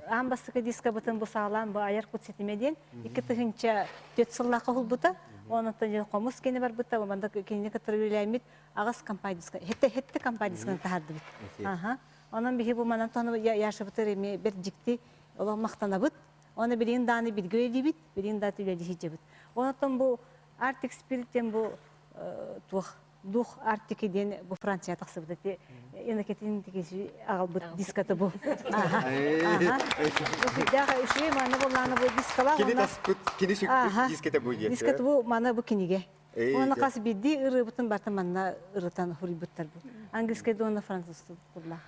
аан бастакы дискабытын бу саалаан бу айар кут ситимэ диэн 2004 сыллаахха уһулбута. Онон хомус кини барбыта, манна кинини кытары үлэлээммит аҕыс компания хетте хетте компаниясканы таһаардыбыт. Аха. Онон биһи бу манан тону Яшабытыр эми бэрт дьикти олох махтанабыт. Оны билигин дааны билгэ үлэлиибит, билигин да үлэлиһиджебит. Онотон бу Arctic Spirit диэн бу туох дух Арктики диэн бу Франция тахсыбыт ити инакетин тикиси аҕалбыт диската бу. Сүрдээх үчүгэй маны буллааны бу дискалаах. Кини таспыт, кини сүкпүт дискета бу диэн. Дискета бу маны бу кинигэ. Уонна хас биирдии ырыабытын барытын манна ырытан хуруйбуттар бу. Английскай уонна французтуу тыллаах.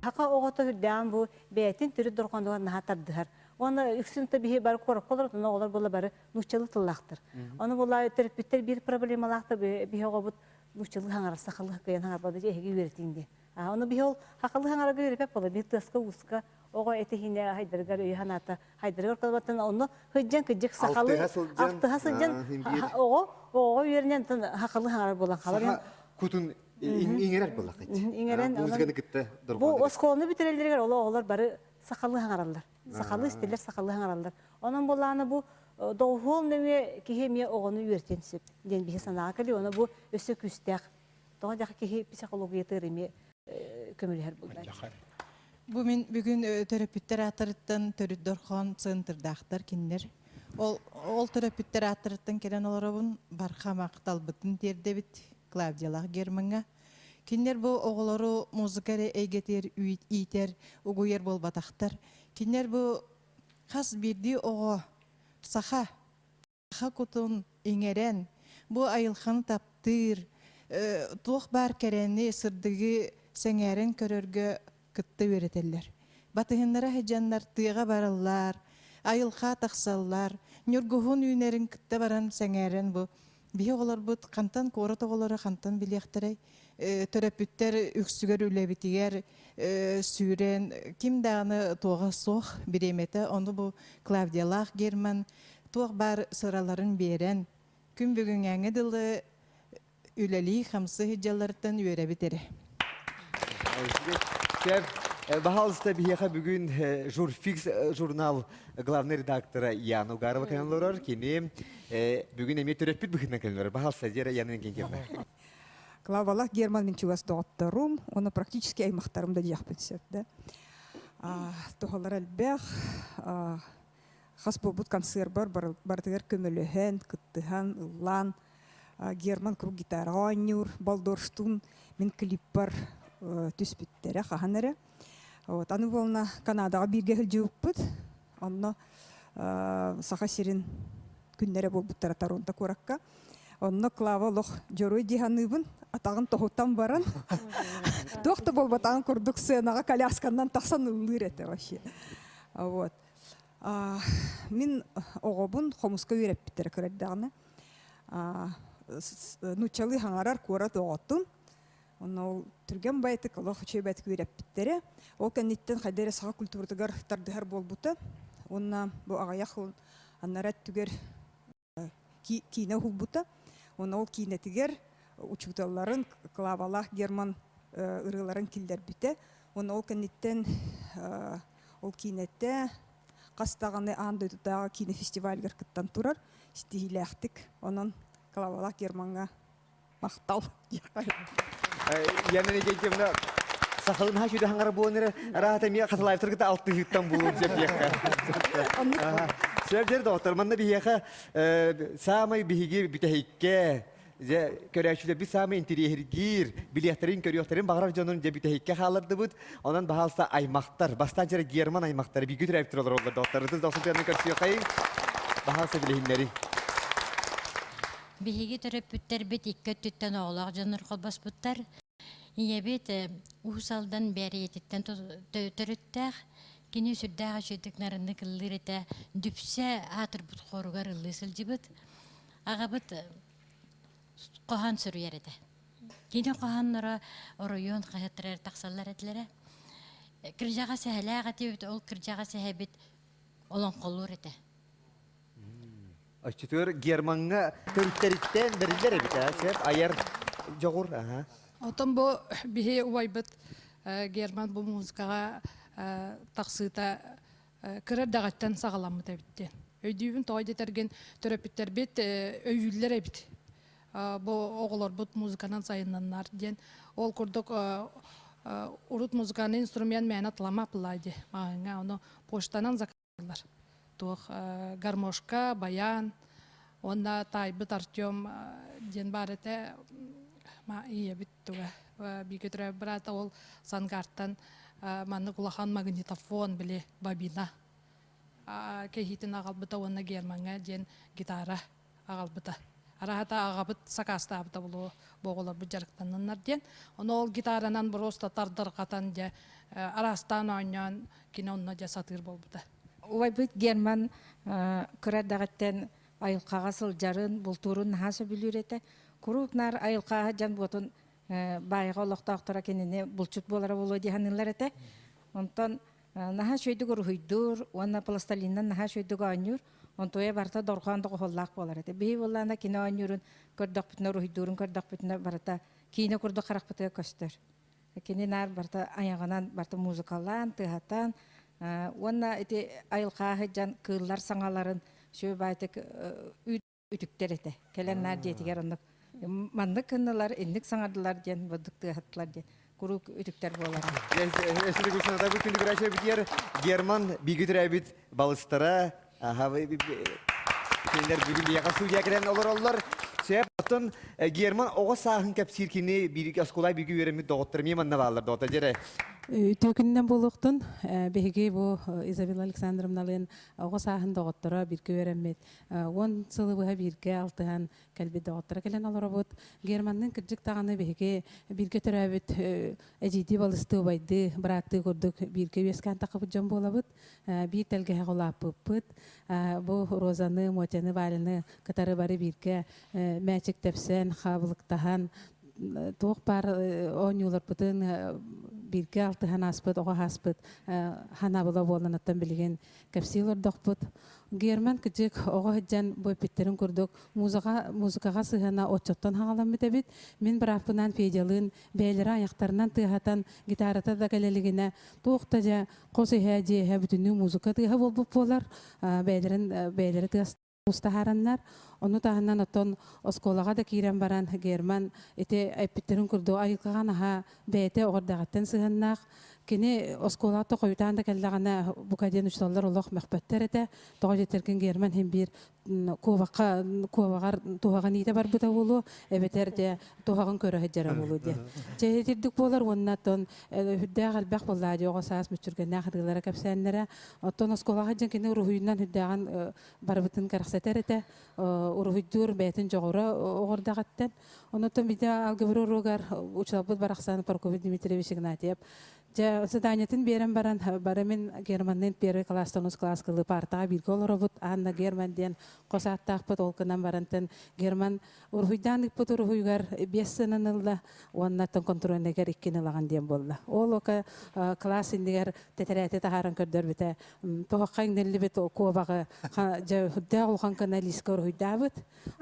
Хака оҕото үрдээн бу бэйэтин төрүт дорҕоонугар наһаа тардыһар. Уонна үксүн да биһи бары куоракка олорор, оҕолор була бары нууччалыы тыллаахтар. Ону була төрөппүттэр биир проблемалаахтар биһи оҕобут нууччалыы хаҥарар, сахалыы кыайан хаҥарбат эһиги үөрэтиҥ диэн. Ону биһи ол хахалыы хаҥарарга үөрэпэт буола биир тыаска-ууска оҕо этиһине хайдарыгар өйө санаата хайдарыгар кылбаттан онно сылдьан кыдьык сахалыы алтыһа сылдьан оҕо оҕо үөрэнэн хахалыы хаҥарар буолан халар кутун иҥэрэр буоллаххыт иҥэрэн музыканы кытта бу оскуоланы бүтэрэллэригэр ол оҕолор бары сахалыы хаҥараллар. Сахалыы истэллэр, сахалыы хаҥараллар. Онон буоллаҕына бу доҕуһуол нөҥүө киһи эмиэ оҕону үөрэтиэн сөп диэн биһи санааҕа кэлии. Ону бу өссө күүстээх. Тоҕо диэххэ киһи психологиятыгар эмиэ көмөлөһөр буоллааччы. Бу мин бүгүн төрөппүттэр ааттарыттан төрүт дорхоон центрдаахтар кинилэр. Ол, ол төрөппүттэр ааттарыттан кэлэн олоробун. Барха махталбытын тиэрдэбит Клавдиялаах Гермаҥҥа. Кинилэр бу оҕолору музыка эрэ эйгэтигэр иитэр, угуйар буолбатахтар. Кинилэр бу хас биирдии оҕо саха саха кутун иҥэрэн, бу айылҕаны таптыыр, туох баар кэрэни, сырдыгы сэҥээрэн көрөргө кытта үөрэтэллэр. Батыһыннара сылдьаннар тыаҕа бараллар, айылҕа тахсаллар, ньургуһун үүнэрин кытта баран сэҥээрэн бу биһи оҕолорбут хантан куорат оҕолоро хантан билиэхтэрэй төрөппүттэр үксүгэр үлэбитигэр сүүрэн ким даҕаны туоҕа суох бириэмэтэ ону бу Клавдиялаах Герман туох баар сыраларын биэрэн күн бүгүҥҥээҥҥэ дылы үлэлии-хамсыы сылдьалларыттан үөрэбит эрэ. Сөп. Баһаалыста биһиэхэ бүгүн Журфикс журнал главный редактора Яна Угарова кэлэн олорор. Кини бүгүн эмиэ төрөппүт быһыытынан кэлэн олорор. Баһаалыста, Дера Яна Иннокентьевна. Клавалах Герман мин чугас доҕотторум, уонна практически аймахтарым да диэхпин сөп да. Туһалар элбэх, хас буолбут концербар барытыгар көмөлөһөн, кыттыһан, ыллаан Герман круг гитараҕа оонньуур, Балдорштун мин клиппар түспүттэрэ хаһан эрэ. Вот, аны буолна Канадаҕа бииргэ сылдьыбыппыт. Онно Саха сирин күннэрэ буолбуттара Торонто куоракка. Онно Клава олох дьоруой дии саныыбын. Атаҕын тоһутан баран, туох да буолбатаҕын курдук сценаҕа колясканнан тахсан ыллыыр этэ вообще. Вот. Мин оҕобун хомуска үөрэппиттэрэ кыра эрдэҕинэ. Нууччалыы хаҥарар куорат оҕотун. Онно ол түргэн байтык, олох үчүгэй байтык үөрэппиттэрэ. Ол кэнниттэн хайда эрэ саха культуратыгар тардыһар буолбута. Уонна бу аҕыйах аннара өттүгэр киинэ уһулбута. Уонна ол киинэтигэр учууталларын Клавалаах Герман ырыаларын киллэрбитэ. Уонна ол кэнниттэн ол киинэтэ хас даҕаны аан дойдутааҕы киинэ фестивалыгар кыттан турар ситиһиилээхтик. Онон Клавалаах Гермаҥҥа махтал Яна Никитьевна сахалын хаһ сүдэ хаҥара буолан эрэ араата эмиэ Хатылаевтар кытта алтыһыыттан буолуон сөп диэххэ. Сөп дьэр доҕоттор, манна биһиэхэ саамай биһиги бүтэһиккэ дьэ көрөөччүлэрбит саамай интириэһиргиир, билиэхтэрин, көрүөхтэрин баҕарар дьонун дьэ бүтэһиккэ хааллардыбыт. Онон баһаалыста аймахтар, бастаан дьэрэ Герман аймахтары бииргэ төрөөбүттэр олороллор доҕоттор. Ытыс дохсун көрсүөххэйиҥ. Баһаалыста билиһиннэриҥ. Биһиги төрөппүттэрбит икки өттүттэн оҕолоох дьоннор холбоспуттар. Ийэбит Уус Алдан Бээрийэтиттэн төрүттээх. Кини сүрдээх үчүгдүк нарыннык ыллыыр этэ. Дүпсэ аатырбыт хоругар ыллыы сылдьыбыт. Аҕабыт хоһоон суруйар этэ. Кини хоһоонноро оройуон хаһыаттарыгар тахсаллар этилэрэ. Кырдьаҕас эһэлээх этибит, ол кырдьаҕас эһэбит олоҥхолуур этэ. Оччотугар Гермаҥҥа төрүттэриттэн бэриллэр эбит аа, сөп айар дьоҕур аха. Оттон бу биһи убайбыт Герман бу музыкаҕа тахсыыта кыра эрдэҕиттэн саҕаламмыт эбит диэн. Өйдүүбүн тоҕо диэтэргин төрөппүттэрбит өйүүллэр эбит. Бу оҕолорбут музыканан сайыннаннар диэн. Ол курдук урут музыкальный инструмент мээнэ атлама апылаа дии маҕаһыыҥҥа ону почтанан Туох гармошка, баян уонна таайбыт Артем диэн баар этэ ийэбит туга бииргэ төрөөбүт быраата ол Сангартан маннык улахан магнитофон били бобина кэһиитин аҕалбыта уонна Гермаҥҥа диэн гитара аҕалбыта. Араһата аҕабыт сакаастаабыта булуо бу оҕолорбут дьарыктанныннар диэн. Ону ол гитаранан просто тардырҕатан дьэ араастаан оонньоон кини онно дьэ сатыыр буолбута. Убайбыт Герман кыра эрдэҕиттэн айылҕаҕа сылдьарын, бултуурун наһаа сөбүлүүр этэ. Куруук наар айылҕаҕа дьон буотун баайаҕа олохтоохторо кинини булчут буолара буолуо дии саныыллар этэ. Онтон наһаа үчүгэйдик уруһуйдуур уонна пластилинынан наһаа үчүгэйдик оонньуур. Онтуойа барыта дорҕоон доҕуһуоллаах буолар этэ. Биһи буоллаҕына кини оонньуурун көрдөхпүтүнэ, уруһуйдуурун көрдөхпүтүнэ барыта киинэ курдук харахпытыгар көстөр. Кини наар барыта айаҕынан барыта музыкалаан, тыаһатан, Уонна ити айылҕа сылдьан кыыллар саҥаларын сүө баайтык үтүктэр этэ. Кэлэн наар дьиэтигэр оннук маннык гыннылар, инник саҥардылар диэн бурдук тыаһаттылар диэн куруук үтүктэр буолара. Эсили Гульсаната бу күндү көрөөччү битиэр Герман биги төрөөбүт балыстара кинилэр бүгүн биһиэхэ судья кэлэн олороллор. Сөп, оттон Герман оҕо сааһын кэпсиир кини биир оскуола бииргэ үөрэммит доҕоттор эмиэ манна бааллар доҕоттор дьэрэ. Үтүө күнүнэн буолуохтун. Биһиги бу Изабелла Александровналыын оҕо сааһын доҕотторо бииргэ үөрэммит 10 сылы быһа бииргэ алтыһан кэлбит доҕотторо кэлэн олоробут. Германныын кырдьык даҕаны биһиги бииргэ төрөөбүт эдьиийдии балыстыы убайдыы, бырааттыы курдук бииргэ үөскээн таххыбыт дьон буолабыт. Биир тэлгэһэҕэ улааппыппыт. Бу Розаны, Мотяны, Валяны кытары бары бииргэ мээчик тэпсэн, хаабылыктаһан, туох баар оонньууларбытын бииргэ алтыһан ааспыт, оҕо ааспыт ханабыла буолан оттон билигин кэпсии олордохпут. Герман кыдьык оҕо сылдьан бу эппиттэрин курдук музыка, музыкаҕа сыһыана оччоттон хаҕаламмыт эбит. Мин бырааппынаан Федялыын бэйэлэрэ айахтарынан тыаһатан гитарата да кэлэ илигинэ туох да дьэ хос иһэ дьиэһэ бүтүннүү музыка тыаһа буолбут буолар. Бэйэлэрин бэйэлэрэ тыас таһаараннар. Ону таһынан оттон оскуолаҕа да киирэн баран Герман ити эппиттэрин курдук айылҕаҕа наһаа бэйэтэ оҕо эрдэҕиттэн сыһыаннаах. Кини оскуолаҕа хойутаан да кэллэҕинэ бука диэн учууталлар олох мөхпөттөр этэ. Тоҕо диэтэргин Герман иһин биир куобахха куобаҕар туһаҕын иитэ барбыта буолуо эбэтэр дьэ туһаҕын көрө сылдьара буолуо диэн. Чэ итирдик буолар уонна оттон үрдээх элбэх буоллаа дии оҕо саас мүччүргэннээх ырыалара кэпсээннэрэ. Оттон оскуолаҕа сылдьан кини уруһуйунан үрдээҕин барыбытын кэрэхсэтэр этэ. Уруһуйдуур бэйэтин дьоҕура оҕордоҕыттан. Онуттан биде алгебра уруогар учууталбыт барахсан Прокопий Дмитриевич Игнатьев Дьэ, заданиетын биэрэн баран, бары мин Германныын первый класстан ус класс кылы партаҕа бииргэ олоробут. Анна Герман диэн хос ааттаахпыт. Ол гынан барантан Герман уруһуйдаан ыыппыт уруһуйугар биэс сыанан ылла уонна оттон контрольныйгар иккини ылаҕын диэн буолла. Ол ока класс иннигэр тэтэрээти таһааран көрдөрбүтэ. Туһахха иҥниллибит куобаҕы дьэ үрдээх улахан гына лиискэ уруһуйдаабыт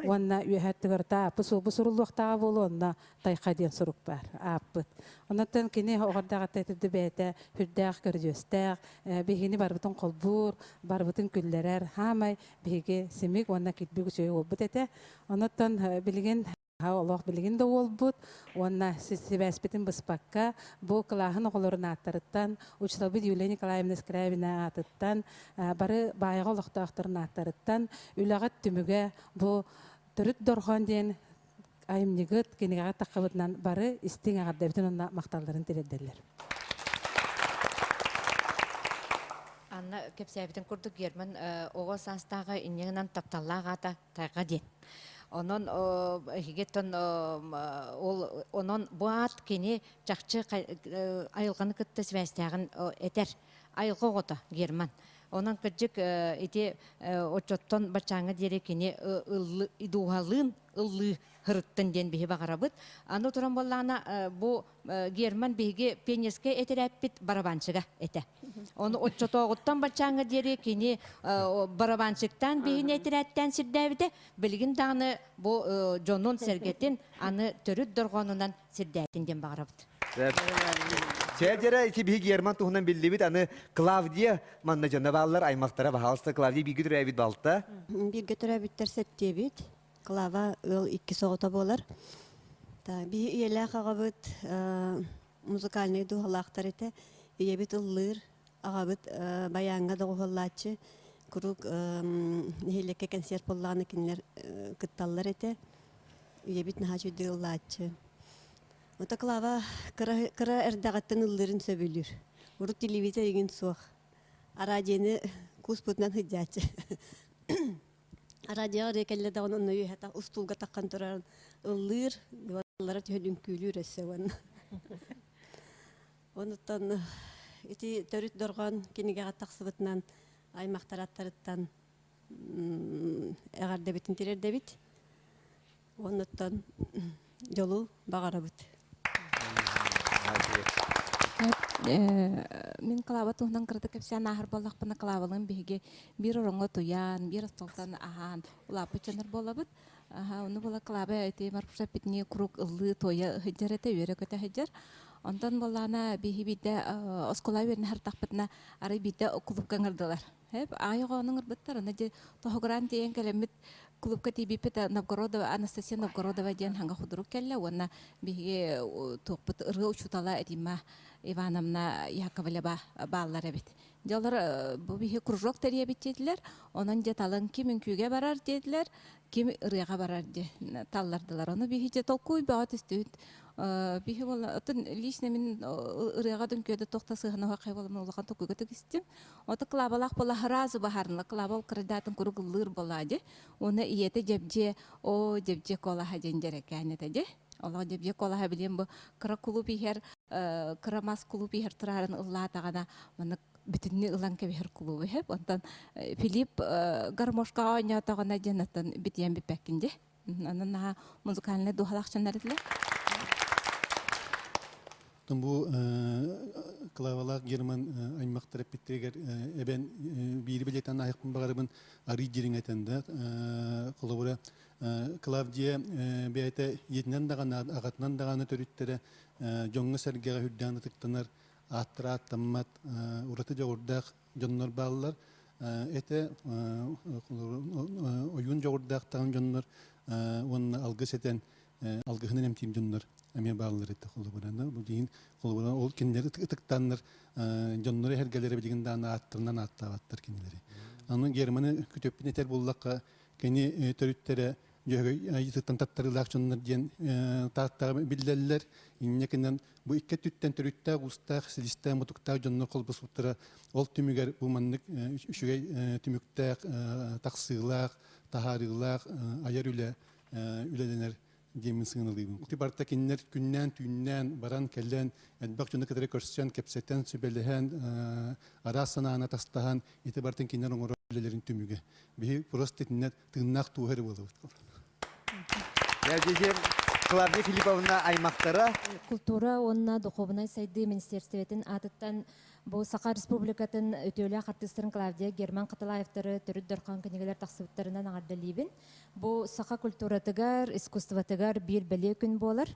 уонна үөһэ өттүгэр тааппы суолбу суруллуохтааҕа буолуо онно тайха диэн сурук баар ааппыт. Онон кини оҕордоҕатта итирди бэйэтэ үрдээх көрүдьүөстээх, биһигини барыбытын холбуур, барыбытын күллэрэр, хаамай биһиги симик уонна килбик үчүгэй уолбут этэ. Онон билигин олох билигин да уолбут уонна сибээспитин быспакка бу кылааһын оҕолорун ааттарыттан учууталбыт Юлия Николаевна Скрябина аатыттан бары баайаҕа олохтоохторун ааттарыттан үлэҕит түмүгэ бу төрүт дорҕоон диэн айымньыгыт кинигэҕэ таххыбытынан бары истиҥ эҕэрдэбитин уонна махталларын тириэрдэллэр. Анна кэпсээбитин курдук Герман оҕо саастааҕы инньэ гынан тапталлаах аата Тайҕа диэн. Онон эһигиттэн ол онон бу аат кини чахчы айылҕаны кытта сибээстээҕин этэр. Айылҕа оҕото Герман. Онон кырдьык ити оччоттон баччааҥҥа диэри кини ыллы дууһалыын ыллыы һырыттын диэн биһи баҕарабыт. Аны туран буоллаҕына бу Герман биһиги пионерскай этэрээппит барабанщига этэ. Ону оччотооҕуттан баччааҥҥа диэри кини барабанщиктаан биһини этэрээттээн сирдээбитэ. Билигин даҕаны бу дьонун-сэргэтин аны төрүт дорҕоонунан сирдээтин диэн баҕарабыт. Сээдьэрэ ити биһи Герман туһунан биллибит аны Клавдия манна дьоно бааллар аймахтара баһаалыста Клавдия бииргэ төрөөбүт балта. Бииргэ төрөөбүттэр сэттиэбит. Клава ыал иккис оҕото буолар. Биһи ийэлээх аҕабыт музыкальнай дууһалаахтар этэ. Ийэбит ыллыыр, аҕабыт байааҥҥа доҕуһуоллааччы. Куруук нэһилиэккэ концерт буоллаҕына кинилэр кытталлар этэ. Ийэбит наһаа үчүгэй ыллааччы. Ото Клава кыра, кыра эрдэҕиттэн ыллыырын сөбүлүүр. Урут телевизор игин суох. Араадьыйаны кууспутунан сылдьааччы. Радиоҕа эрэ кэллэ даҕаны онно үөһэ устуулга таххан туран ыллыыр, дыбаллара түһэн үҥкүүлүүр өссө уонна. Онуттан ити төрүт дорҕоон кинигэҕэ тахсыбытынан аймахтар аттарыттан эҕэрдэбитин тириэрдэбит. Онуттан дьолу баҕарабыт. Мин Клава туһунан кыратык кэпсээн ааһар буоллахпына, Клавалыын биһиги биир ороҥҥо утуйан, биир остуолтан аһаан улааппыт дьоннор буолабыт. Ону буола Клава ити Марфуша эппитинии куруук ыллыы, туойа сылдьар этэ, үөрэ-көтө сылдьар. Онтон буоллаҕына биһи биирдэ оскуола үөрэнэ сырыттахпытына арай биирдэ клубка ыҥырдылар. Аҕай оҕону ыҥырбыттар, аны дьэ тоһугураан тиийэн кэлэммит клубка тиийбиппит Новгородова Анастасия Новгородова диэн хаҥа худрук кэллэ уонна биһиги туохпут ырыа учуутала Римма Ивановна Яковлева бааллар эбит. Дьэ олор бу биһи кружок тэрийэбит диэтилэр. Онон дьэ талын ким үҥкүүгэ барар диэтилэр, ким ырыаҕа барар диэ таллардылар. Ону биһи дьэ толкуй бөҕө түстүбүт. Биһи буолла оттон лично мин ырыаҕа да үҥкүүгэ да туох да сыһыана суох буоламмын улахан толкуйга түгүстүм. Ото Клавалаах буола сразу баһаарынла. Клава ол кырдаатын куруук ыллыыр буолаа дьэ. Уонна ийэтэ Дьэбдьиэ, оо Дьэбдьиэ куолаһа диэн дьэрэкээн этэ дьэ. Олох Дьэбдьиэ куолаһа билиэн бу кыра кулууп иһэр, кыра мас кулууп иһэр тураарын ыллаатаҕына маннык бүтүннүү ылан кэбиһэр кулуубу иһэп. Онтон Филипп гармошкаҕа оонньоотоҕуна диэн оттон битийэн бүппэккин дьэ. Онон наһаа музыкальнай дууһалаах дьоннор этилэр. Оттон бу Клавалаах Герман аймахтар эппиттэригэр эбэн биири билиэтэн аһыахпын баҕарабын арый дириҥэтэн да холобура Клавдия бэйэтэ ийэтинэн даҕаны аҕатынан даҕаны төрүттэрэ дьоҥҥо-сэргэҕэ үрдээн ытыктанар ааттара ааттаммат ураты дьоҕурдаах дьоннор бааллар. Этэ ойуун дьоҕурдаах даҕаны дьоннор уонна алгыс этэн алгыһынан эмтиир дьоннор эмиэ бааллар этэ холобурана. Бу диин холобура ол кинилэри ытыктааннар дьоннору эһэргэлэрэ билигин даҕаны ааттарынан ааттаабаттар кинилэри. Аны Германы күтүөппүн этэр буоллахха кини төрүттэрэ Дьөһөгөй айыытыттан таттарыылаах дьоннор диэн тааттаҕа биллэллэр. Инньэ гынан бу икки өттүттэн төрүттээх, уустаах, силистээх, мутуктаах дьоннор холбоспуттара ол түмүгэр бу маннык үчүгэй түмүктээх, тахсыылаах, таһаарыылаах айар үлэ үлэлэнэр диэммин сыаналыыбын. Ити барыта кинилэр күннээн-түүннээн баран кэлэн, элбэх дьону кытары көрсөн, кэпсэтэн, сүбэлэһэн, араас санааны атастаһан, ити барытын кинилэр оҥорор үлэлэрин түмүгэ. Биһи просто итиннэ тыыннаах тууһа эрэ буолабыт. Клавдия Филипповна аймахтара. Култуура уонна духуобунай сайдыы министиэристибэтин аатыттан бу Саха Республикатын үтүөлээх артыыстарын Клавдия Герман Хатылаевтары төрүт дорхон кинигэлэр тахсыбыттарынан эҕэрдэлиибин. Бу саха культуратыгар, искусствотыгар биир бэлиэ күн буолар.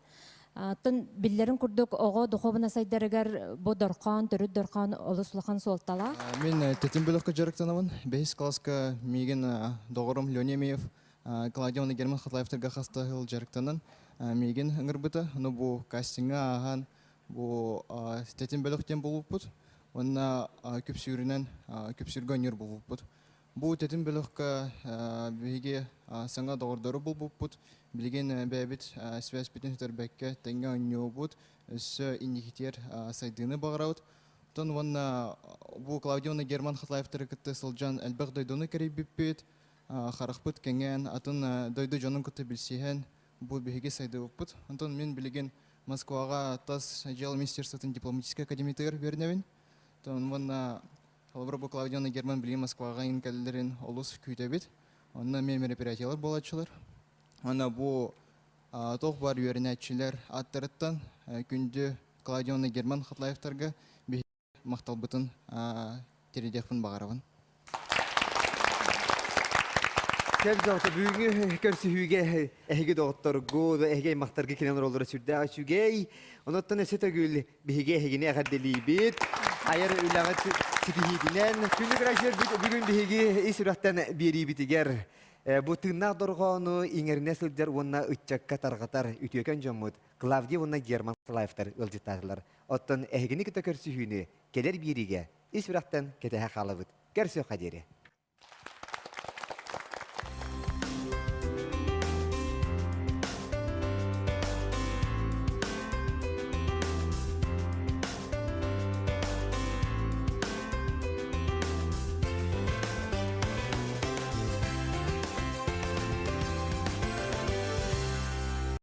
Оттон биллэрин курдук оҕо духуобуна сайдарыгар бу дорхоон, төрүт дорхоон олус улахан суолталаах. Мин тэтим бөлөхкө дьарыктанабын. Бэһис класска миигин доҕорум Леня Миев Клавдия уонна Герман Хатлаевтарга хаста сыл дьарыктанан миигин ыҥырбыта. Ну бу кастиҥҥа ааһан бу тэтим бөлөх диэн булбуппут. Уонна күпсүүрүнэн күпсүүргэ оонньуур булбуппут. Бу тэтим бөлөхкө биһиги саҥа доҕордору булбуппут. Билигин бэйэбит связьпитин сүтэрбэккэ тэҥҥэ оонньуубут, өссө инникитигэр сайдыыны баҕарабыт. Оттон уонна бу Клавдия уонна Герман Хатлаевтары кытта сылдьан элбэх дойдуну кэрийбиппит, харахпыт кэҥээн, атын дойду дьонун кытта билсиһэн бу биһиги сайдыбыппыт. Онтон мин билигин Москваҕа тас дьыала министерствотын дипломатическай академиятыгар үөрэнэбин. Оттон уонна Холобура, бу Клавдия уонна Герман билигин Москваҕа иҥин кэлэллэрин олус күүтэбит. Онно эмиэ мероприятиелар буолааччылар. Уонна бу туох баар үөрэнээччилэр ааттарыттан күндү Клавдия уонна Герман Хатлаевтарга биһиги махталбытын тириэрдиэхпин баҕарабын. Кэп дьоҕото бүгүҥҥү көрсүһүүгэ эһиги доҕотторгу, эһиги аймахтарга кэлэн олороллоро сүрдээх үчүгэй. Онуттан өссө төгүл Биһиги эһигини эҕэрдэлиибит. Айар үлэҕит ситиһиитинэн күнү көрөөччүлэрбит бүгүн биһиги ис сүрэхтэн биэриибитигэр бу тыыннаах дорҕоону иҥэринэ сылдьар уонна ыччакка тарҕатар үтүөкэн дьоммут Клавдия уонна Герман Салаевтар ыалдьыттаатылар. Оттон эһигини кытта көрсүһүүнү кэлэр биэриигэ ис сүрэхтэн кэтэһэ хаалабыт. Көрсүөххэ диэри.